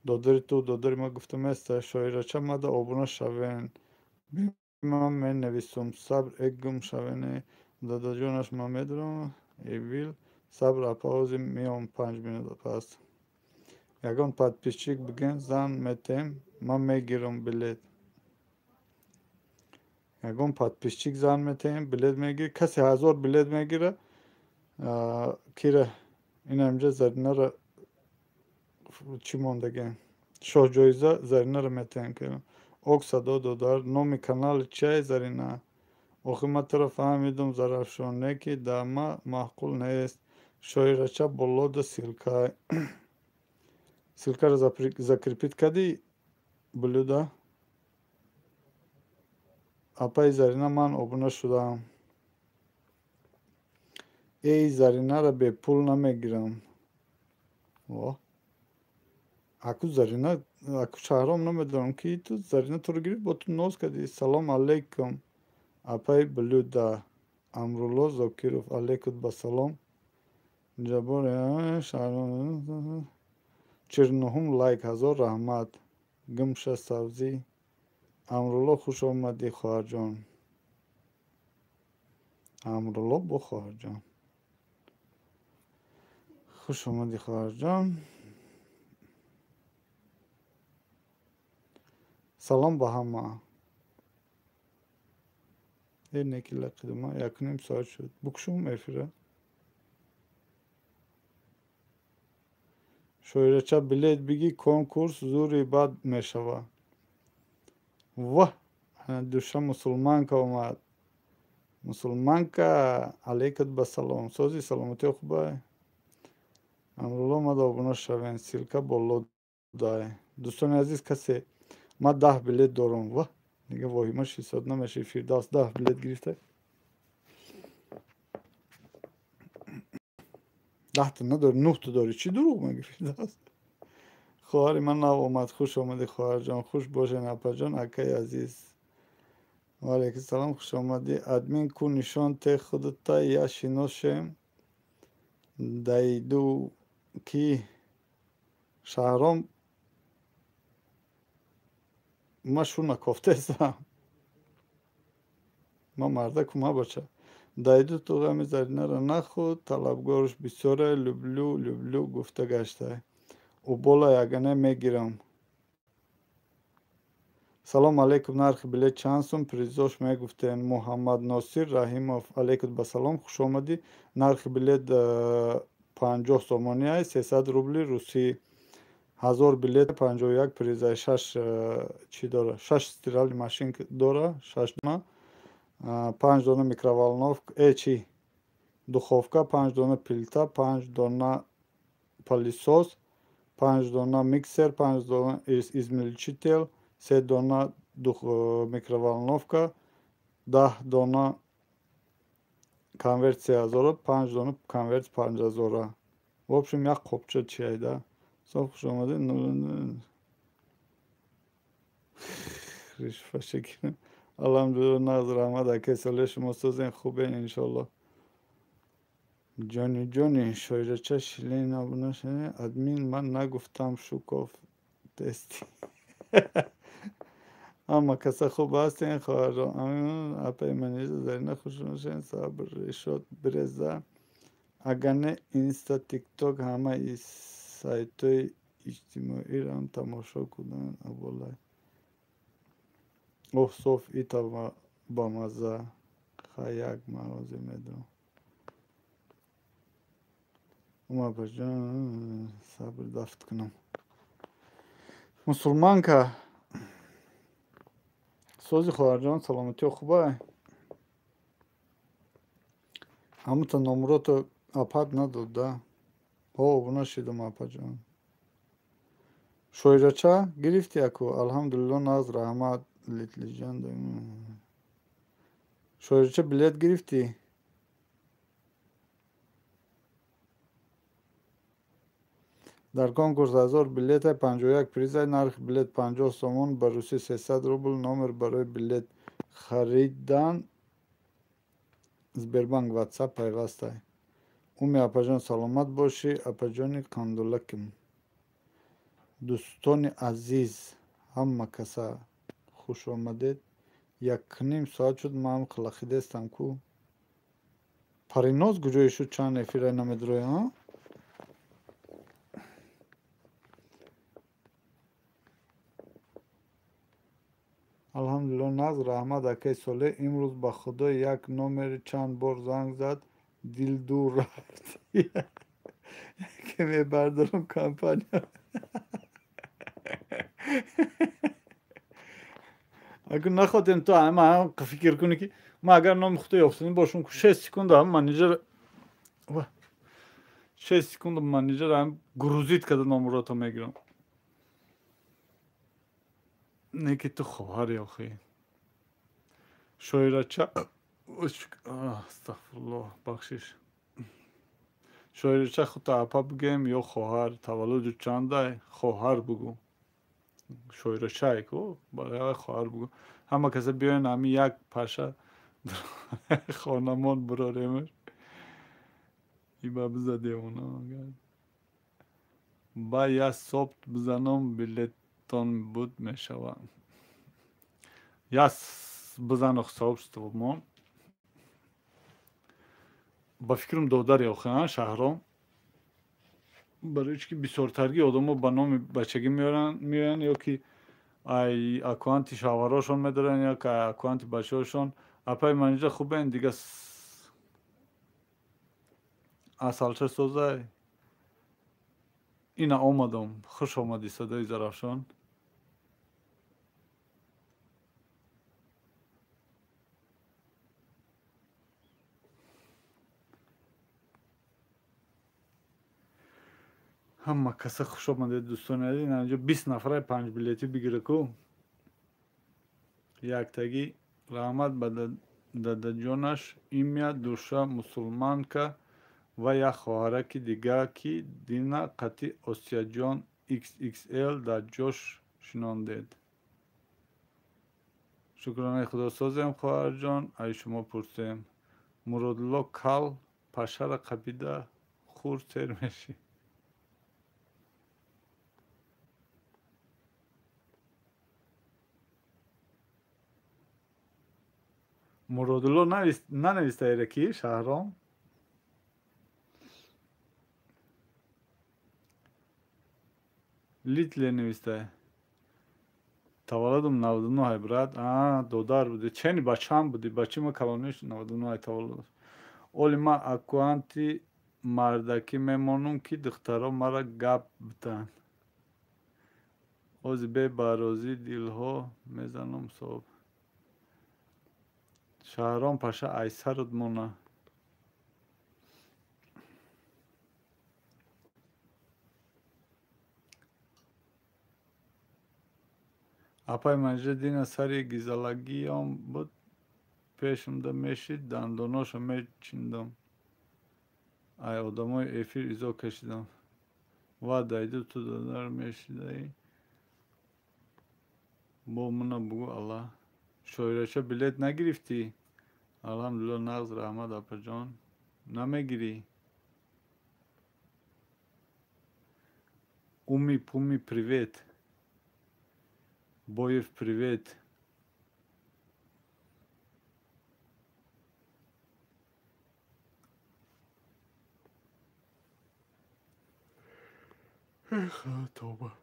додари ту додари ма гуфта места. Шоирача, мада обуна шавен. Ман менависум. Сабр э гум шавене. Дадаҷонаш ман медонам. Эвил сабр апа, ҳозир меом 5 минута пас. Ягон подписчик биген зан метем, ман мегирам билет. Ягон подписчик зан метем, билет мегир. Касе 1000 билет мегира, кира ина инҷа Заринаро чӣ мондагем? Шоҳҷоиза Заринаро метем. Ок садо додар, номи канали чиай Зарина? Охи ман туро фаҳмидум Зарафшон, не ки да ма маъқул нест. Шоирача, болода ссылка. Ссылкаро закрепит кардӣ блюда? Апаи Зарина, ман обуна шудаам. Эй, Заринаро бепул намегирам. Во. Аку Зарина, аку Шаҳром, намедонам ки ту Зарина туро гирифт, бо ту ноз кардӣ. Салом алейкум, апаи Блюда. Амрулло Зокиров, алейкум ба салом. Ҷаббор Шаҳром, 49-ум лайк, ҳазор раҳмат. Гумша сабзӣ. Амрулло, хуш омадӣ, хоҳарҷон. Амрулло бо хоҳарҷон. Хуш омадӣ, хоҳарҷон. Салом ба ҳама. Э неки лақидума, 1:30 соат шуд. Букшум эфира. Шоирача, билет бигӣ, конкурс зури бад мешава. Воҳ, душа мусулманка омад. Мусулманка, алейкат ба салом. Сози саломатиё хубай? Амрулло, мада обуна шавен. Ссылка боло дай. Дӯстони азиз, касе ман 10 билет дорам. Воҳ, дига воҳима шисод намеши. Фирдавс 10 билет гирифта. 10 та надорӣ, 9 та дорӣ. Чӣ дурӯғ мегӯ, Фирдавс? Хоҳари ман нав омад. Хуш омадӣ, хоҳарҷон. Хуш бошен, апаҷон, акаи азиз. Ваалайкум салом, хуш омадӣ. Админ ку, нишон те худата, я шиношем. Дайду ки Шаҳром, ма шу накофтаестам. Ма мардаку, ма бача. Дайду, ту ғами Заринара нахӯр, талабгорш бисёре, люблю, люблю гуфта гаштай. Убола ягона мегирам. Салом алейкум, нархи билет чанд сум, призош мегуфтем. Муҳаммадносир Раҳимов, алейкум ба салом, хуш омадӣ. Нархи билет 50 сомонӣ ай, 300 рубли русӣ. 1000 билет, 51 призай, шаш чӣ дора, шаш стиральный машинка дора, шаш дона, панҷ дона микроволновка, чи духовка, панҷ дона плита, панҷ дона пылесос, панҷ дона миксер, панҷ дона измельчитель, се дона микроволновка, 10 дона конверт 3000-а, панҷ дона конверт 5000-а. В общем, як қопча чи айда. Соф, хуш омадед. Ришфашекин. Алҳамдулилла, нағз, раҳмат, акаи Солеҳ, шумо созен, хубен, иншолло. Ҷони ҷони шоирача шилин обуна шавед. Админ, ман нагуфтам, шуков тести. Ҳама каса хуб ҳастен, хоҳарҷон? Апаи Манижа, Зарина, хуш бошед. Сабр решот биреза. Агар не, инста, тикток, ҳамаи сайтҳои иҷтимоиам тамошо кунанд, аболай. Оҳ, соф, ита бамазза. Хай, як ман ҳозир медорам. Умапаҷон, сабр дафт кунам. Мусулманка, сози, хоҳарҷон, саломатиё хубай? Ҳамута номрото апат надод да? Ҳо, обуна шидам, апаҷон. Шоирача гирифти аку? Алҳамдулилло, нағз, раҳмат. Литлиҷон, шоирача, билет гирифтӣ? Дар конкурс 1000 билета, 51 призай, нархи билет 50 сомон, ба русӣ 300 рубл. Номер барои билет харидан Сбербанк Ватсап пайвастай. Уми апаҷон, саломат бошӣ, апаҷони қандулаким. Дӯстони азиз, ҳама каса хуш омадед. 1,5 соат шуд, ман қилахидестам ку. Париноз куҷое шуд, чанд эфира намедроя, а? Алҳамдулилло, нағз, раҳмат, акаи Солеҳ. Имрӯз ба худо як номери чанд бор занг зад, дил дур рафт. Яке мебардорам компания. Агар нахотем, ту ама фикр кунӣ, ки ман агар номи худо ёфтанӣ бошам, 6 секунда ҳам менеҷер, 6 секунда менеҷер ҳам грузить карда номерото мегирам. Не ки ту хоҳари охи. Шоирача, астағфируллоҳ, бахшиш. Шоирача, худто апа бигӯем ё хоҳар? Таваллуду чандай? Хоҳар бугӯ. Шоирачае ку, барои хоҳар бугӯ. Ҳама каса биёен, ҳами як паша хонамон бироремаш. Иба биза, девона. Ба я сопт бизанам, билеттон буд мешавад. Я бизану сообщество мон. Ба фикрам, додари охи, Шаҳром. Барои чӣ ки бисёртарги одамо ба номи бачагӣ меоянд ё ки ай аккаунти шавҳарошон медоранд, ё ки ай аккаунти бачаҳошон. Апаи Манижа, хубен, дига асалча созай. Ина омадам. Хуш омадӣ, садои Зарафшон. Ҳама каса хуш омадед, дӯстони азиз. Инҷо 20 нафара панҷ билетӣ бигира ку. Яктагӣ раҳмат ба дадаҷонаш. Имя душа мусулманка. Ва як хоҳараки дига, ки Дина қати Осияҷон XXL дар ҷош шинондед. Шукронаи Худо созем, хоҳарҷон, ай шумо пурсем. Муродулло кал пашара қапида хур сер мешӣ. Муродулло нанависта ки Шаҳром? Литле нависта. Таваллудум 99, брат. А, додар буди. Чени бачам буди. Бачи ма калониш 99 таваллуд. Оли ма аккаунти мардакӣ мемонум, ки духтаро мара гап битанд. Ози бе барозӣ дилҳо мезанам соб. Шаҳром паша айсарут мона. Апай Манижа Дина сари гизалагиём буд, пешумда мешид, дандоноша мечиндам. Ай одамои эфир изо кашидам. Ва дайду ту додар мешидаи. Бо муна бугӯ Аллаҳ. Шоирача билет нагирифтӣ? Алҳамдулилло, нағз, раҳмат апаҷон. Намегирӣ? Уми пуми привет. Боев привет. Эх, тоба.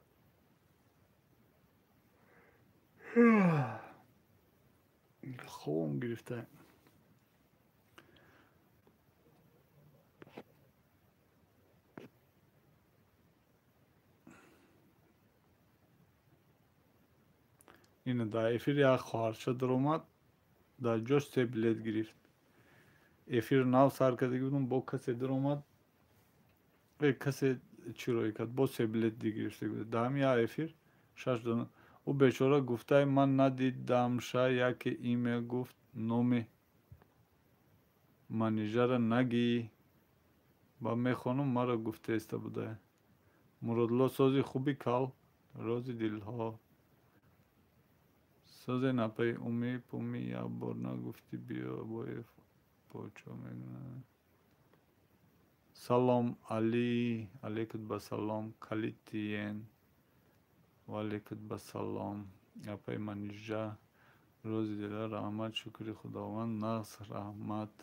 Хобам гирифта. Ина дар эфир як хоҳарча даромад, дар ҷош се билет гирифт. Эфир нав сар карда будам, бо касе даромад, касе чӣ рӯй кард, бо се билет гирифта буд. Дар ҳамин як эфир шаш дона. Ӯ бечора гуфтай ман надидамша, яке имя гуфт номи Манижара нагӣ. Ба мехонум маро гуфтеста буда. Муродулло сози хуби кал, рози дилҳо. Созе напаи уми пуми як бор нагуфтӣ биё боев почо мегӯяд. Салом Али, алейкум ба салом Калитиен. Ва алейкум ба салом. Апаи Манижа, рози дила, раҳмат, шукри Худованд, нағз, раҳмат.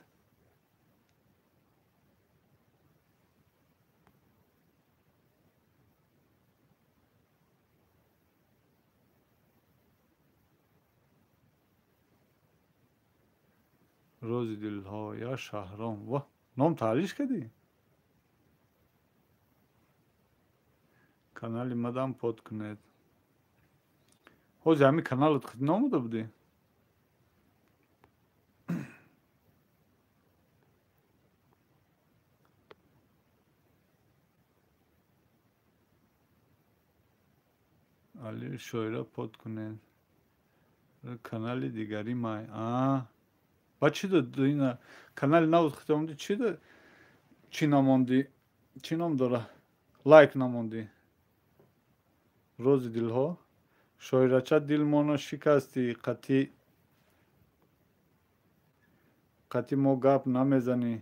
Рози дилҳо, я Шаҳром. Ва, ном таҳлиш кардӣ? Канали мадам под кунед. Ҳозир ҳамин каналат худ номуда будӣ? Али шоира под кунед. Канали дигари май. А, ба чӣ дод ина канали навуд худ омадӣ, чӣ дод? Чӣ намондӣ? Чӣ ном дора? Лайк намондӣ. Рози дилҳо. Шоирача дилмоно шикастӣ, қати мо гап намезанӣ.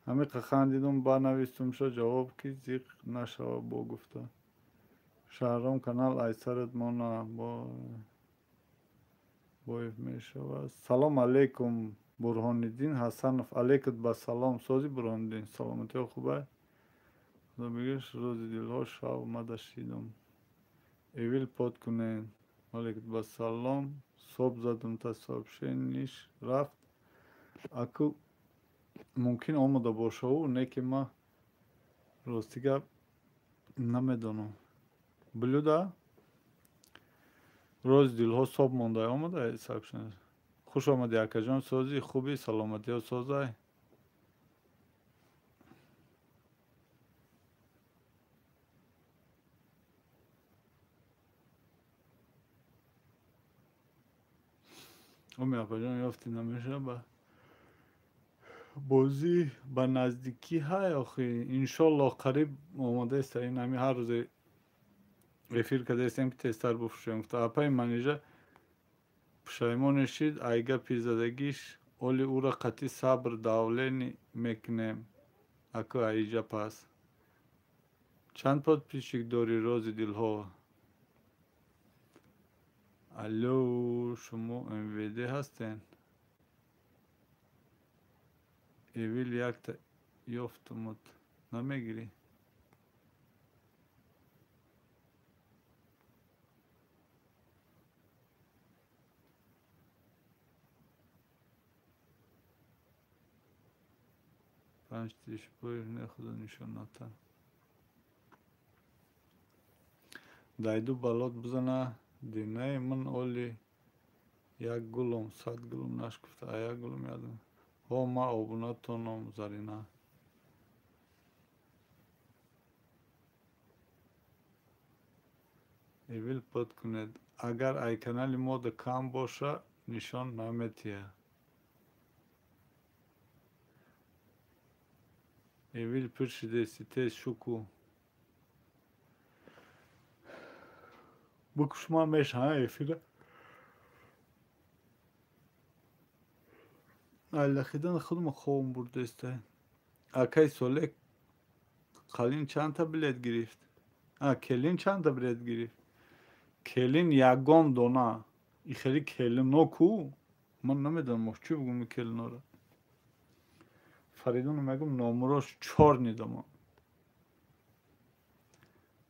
Ҳамин хандидум, ба навистумшо ҷавоб ки зиқ нашава бо гуфта. Шаҳром канал айсарат мона бо боев мешавад. Салом алейкум Бурҳониддин Ҳасанов. Алейкум ба салом. Сози Бурҳониддин, саломатиҳо хубай? Худо бигӯш рози дилҳо шав мада шидум. Эвил под кунед. Алейкум ба салом. Соб задум та сообщениш рафт. Аку мумкин омода бошаву, не ки ма рости гап намедонам. Блюда рози дилҳо соб монда омода сообщениш. Хуш омадӣ акаҷон, сози хуби, саломатиҳо созай. Уми апаҷон ёфтӣ намеша ба Бозӣ ба наздикӣ ҳай охи, иншоллоҳ қариб омодаест. Ин ҳами ҳар рӯзе эфир кардаистем, ки тезтар бифурӯшем. Гуфта апаи Манижа пушаймоне шид ай гапи задагиш, оли ӯра қатъи сабр давлени мекунем. Аку аиҷа пас. Чанд подписчик дорӣ, Рози дилҳо? Алло, шумо МВД ҳастен? Эвил якта ёфтумуд, намегирӣ? Панҷ тишбои не, худо нишон ната. Дайду балот бизана, динаи ман оли як гулум, 100 гулум нашкуфта, а як гулум ядум. Ҳо, ма обунатонам, Зарина. Эвил под кунед. Агар ай канали мода кам боша, нишон наметиҳад. Эвил пир шидеси, тез шуку. Бикушма меша эфира. Айлахидан худма хобам бурдаиста. Акай Солеҳ қалин чандта билет гирифт? А, келин чандта билет гирифт? Келин ягон дона. И хеле келино ку? Ман намедонам, чӣ бигӯм келинора. Фаридуну мегӯм, номурош чор нидома.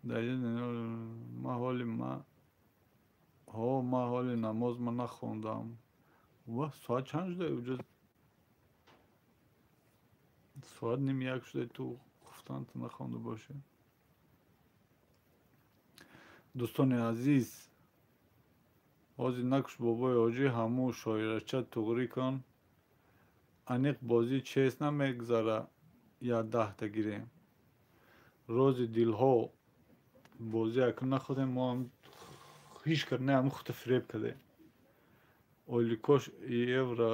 Ма ҳоли ма ҳо, ма ҳоли намоз ма нахондам. Ва соат чанд шуда? Уҷа соат 12:30 шуда, ту хуфтанта нахонда бошӣ. Дӯстони азиз, ҳозир накуш бобои ҳоҷӣ, ҳаму шоирача туғрӣ кун. Аниқ бозӣ чест намегзара, я 10та гирем. Рози дилҳо бозӣ акун нахоҳем, мо ҳам ҳеҷ кар не, ҳаму худта фиреб кардем. Оликош евро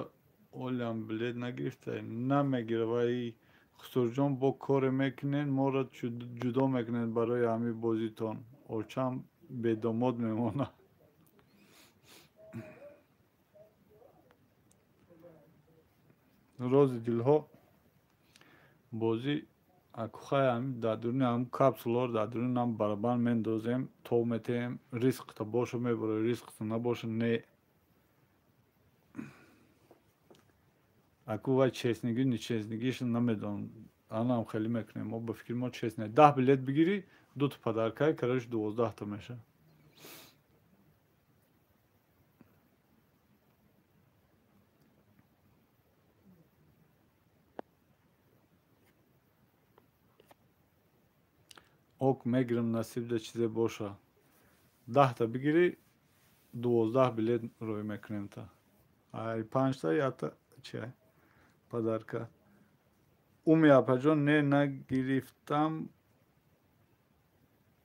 олиам билет нагирифта, намегира. Вай Хусурҷон, бо коре мекунед, моро ҷудо мекунед барои ҳамин бозитон. Очам бедомод мемонад. Рози дилҳо бозӣ акухай ҳами дар дуруни ҳам капсуларо дар дуруни ҳам барабан мендозем, тов метаҳем, ризқта боша мебарад, ризқта набоша не. Аку вай честнигӣ нечестнигиша намедонам. Анам хеле мекунем. Мо ба фикри мо чест не. 10 билет бигирӣ, дута подаркай, короче, 12та меша. Ок мегирам, насиб да чизе боша. 10та бигирӣ, 12 билет рӯй мекунем та. Ай 5та ята чи подарка. Уми апаҷон, не нагирифтам,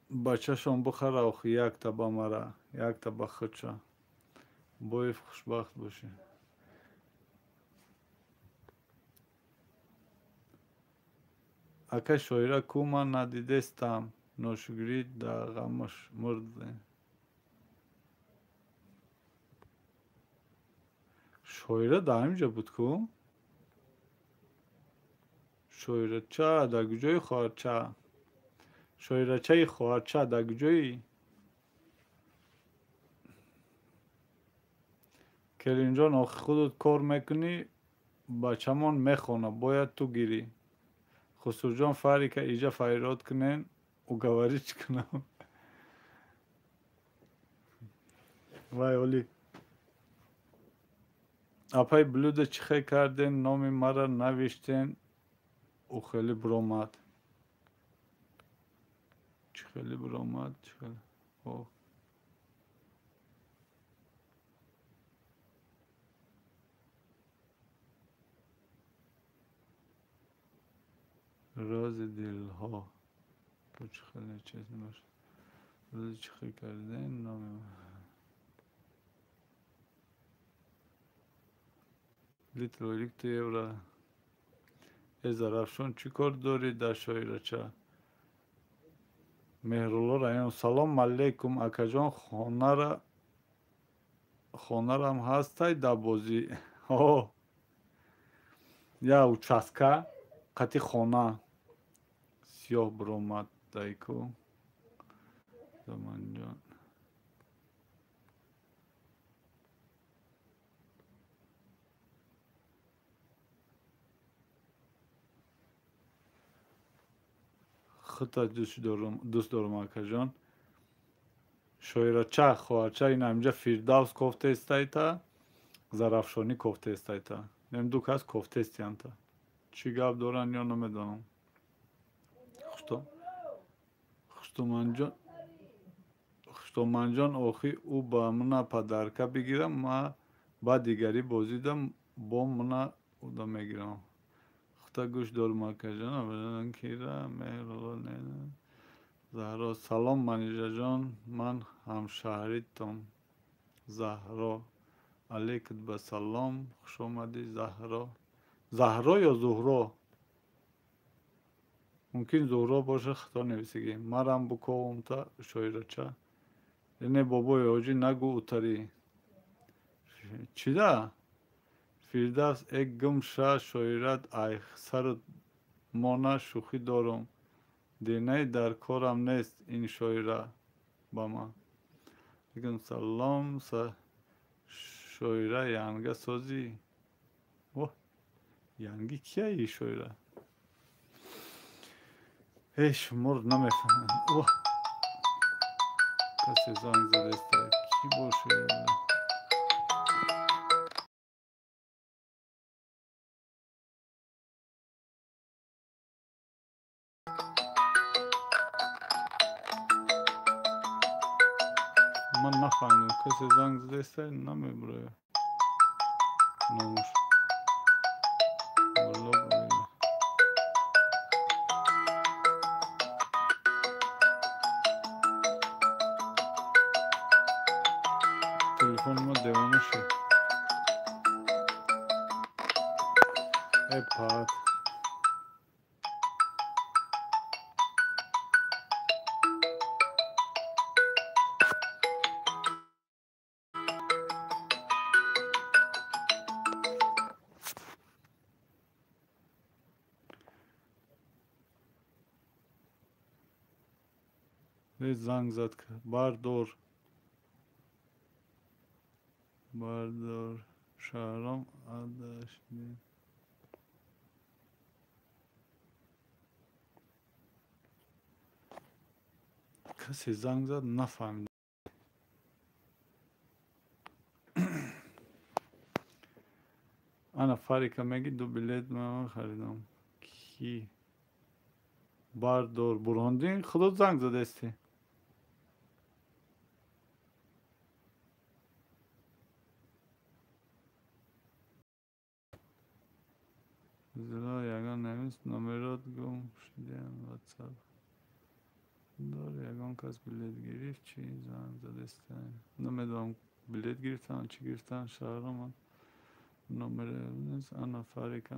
бачашон бихара охи, якта ба мара, якта ба худша. Боев хушбахт бошӣ. Ака шоира ку ман надидестам, ношукрӣ дар ғамаш мурдем. Шоира дар ҳамин ҷо буд ку? Шоирача дар куҷои хоҳарча? Шоирачаи хоҳарча дар куҷои? Келинҷон, охи худат кор мекунӣ, бачамон мехонад, бояд ту гирӣ. Хусурҷон, Фарика иҷа файрод кунен, уговорить кунам. Вай оли. Апаи блюда чӣ хел карден, номи мара навиштен, ӯ хеле биромад. Чӣ хеле биромад, чӣ хеле. О. Рози дилҳо. Чӣ хеле чиз набошад. Рози чӣ хел карден, номи Литр литр евро. Э Зарафшон, чӣ кор дорӣ дар шоирача? Меҳрулло Раён, салом алейкум, акаҷон, хонарам ҳастай дар бозӣ? О, я участка қати хона сиёҳ биромад дайку. Заманҷон. Худта дӯст дорум, акаҷон. Шоирача, хоҳарча, ин ҳаминҷа Фирдавс кофтестайта, Зарафшонӣ кофтестайта. Нем ду кас кофтестиянта. Чӣ гап доранд ё намедонам. Хуштоманҷон, охи ӯ ба мана падарка бигирам, ма ба дигарӣ бозидам, бо мана уда мегирам. Худта гӯш дорум, акаҷон. Кира Меҳрулло Заҳро, салом Манижаҷон, ман ҳамшаҳритон. Заҳро, алейкум ба салом, хушомадӣ Заҳро. Заҳро ё Зуҳро? Мумкин Зуҳро боша, хато нависигӣ. Марам буковумта шоирача. Не бобои ҳоҷӣ, нагӯ утарӣ. Чида? Фирдавс, э гум ша шоират, ай сару мона шӯхӣ дорум. Динай дар корам нест ин шоира ба ман. Алейкум салом, шоира янга созӣ. Воҳ, янги кияи шоира? Эй, шуморо намефаҳмам. Воҳ, касе занг задаиста. Кӣ боша? Ман нафаҳмидам, касе занг задаиста, намебурояд номуш. Телефони ма девона шуд. Э пат. Занг зад, бардор. Бардор Шаҳром Адашди. Касе занг зад, нафаҳмидам. Ана Фарика меги ду билет ман харидам. Ки? Бардор Бурҳондин, худо занг задаисти. Зело ягон навис номерот гум шудиам ватсап. Дор ягон кас билет гирифт, чӣ занг задаиста. Намедонам билет гирифтан, чӣ гирифтан, шаҳром номер нест. Ана Фарика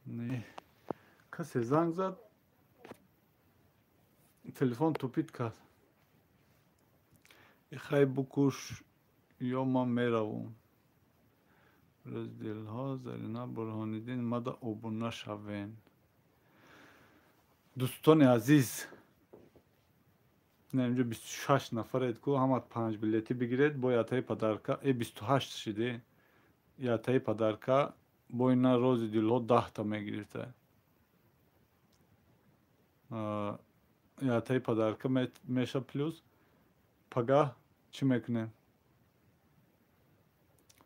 не. Касе занг зад, телефон тупит кард. Ихай букуш ё ман меравам. Рӯздилҳо Зарина Бурҳониддин мада обуна шавен. Дӯстони азиз, на инҷо 26 нафаред ку, ҳама 5 билетӣ бигиред, бо ятаи падарка, 28 шиде. Ятаи падарка бо ина рози дилҳо 10та мегирифта. Ятаи падарка меша плюс. Пагаҳ чӣ мекунем?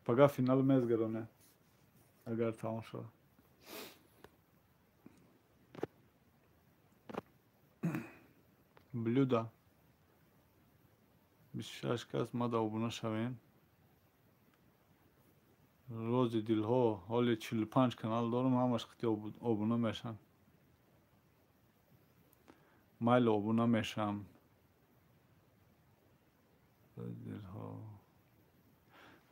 Пагаҳ финал мезгаронем, агар тамом шавад. Блюда. 26 кас мада обуна шавем. Рози дилҳо, ҳоли 45 канал дорам, ҳамаш қити обуна мешам. Майли обуна мешам. Рози дилҳо.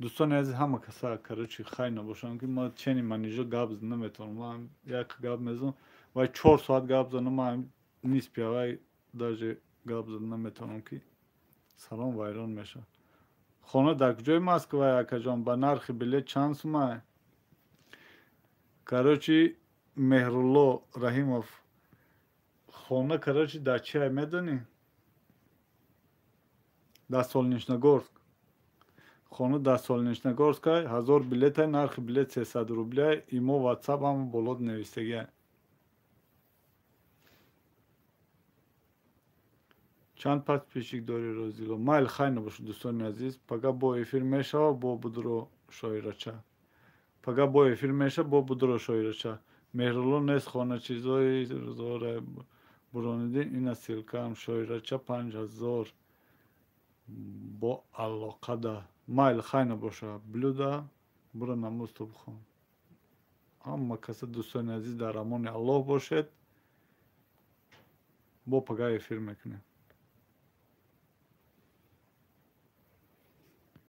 Дӯстони азиз, ҳама каса, короче, хай набошам, ки ма чени манижо гап наметавонам. Ман як гап мезанам, вай 4 соат гап занам, ман нисфи вай даже гап зада наметавонам, ки салом вайрон мешавад. Хона дар куҷои Москва, акаҷон? Ба нархи билет чанд сумай? Короче, Меҳрулло Раҳимов, хона, короче, дар чиай, медонӣ? Дар Солнечногорск. Хона дар Солнечногорскай, 1000 билетай, нархи билет 300 рубляй. Имо, Ватсап ҳама болот навистагиай. Чанд подписчик дорӣ, Розило? Майли, хайр набошед, дӯстони азиз. Пага бо эфир мешава, бо будро шоирача. Пага бо эфир мешава, бо будро шоирача. Меҳрулло нест, хона чизои рӯзгора буронидин, ина ссылка ам, шоирача, 5000 бо алоқада. Майли, хайр набоша. Блюда буро, намозто бихон. Ҳама каса, дӯстони азиз, дар амони Аллоҳ бошед. Бо пага эфир мекунем.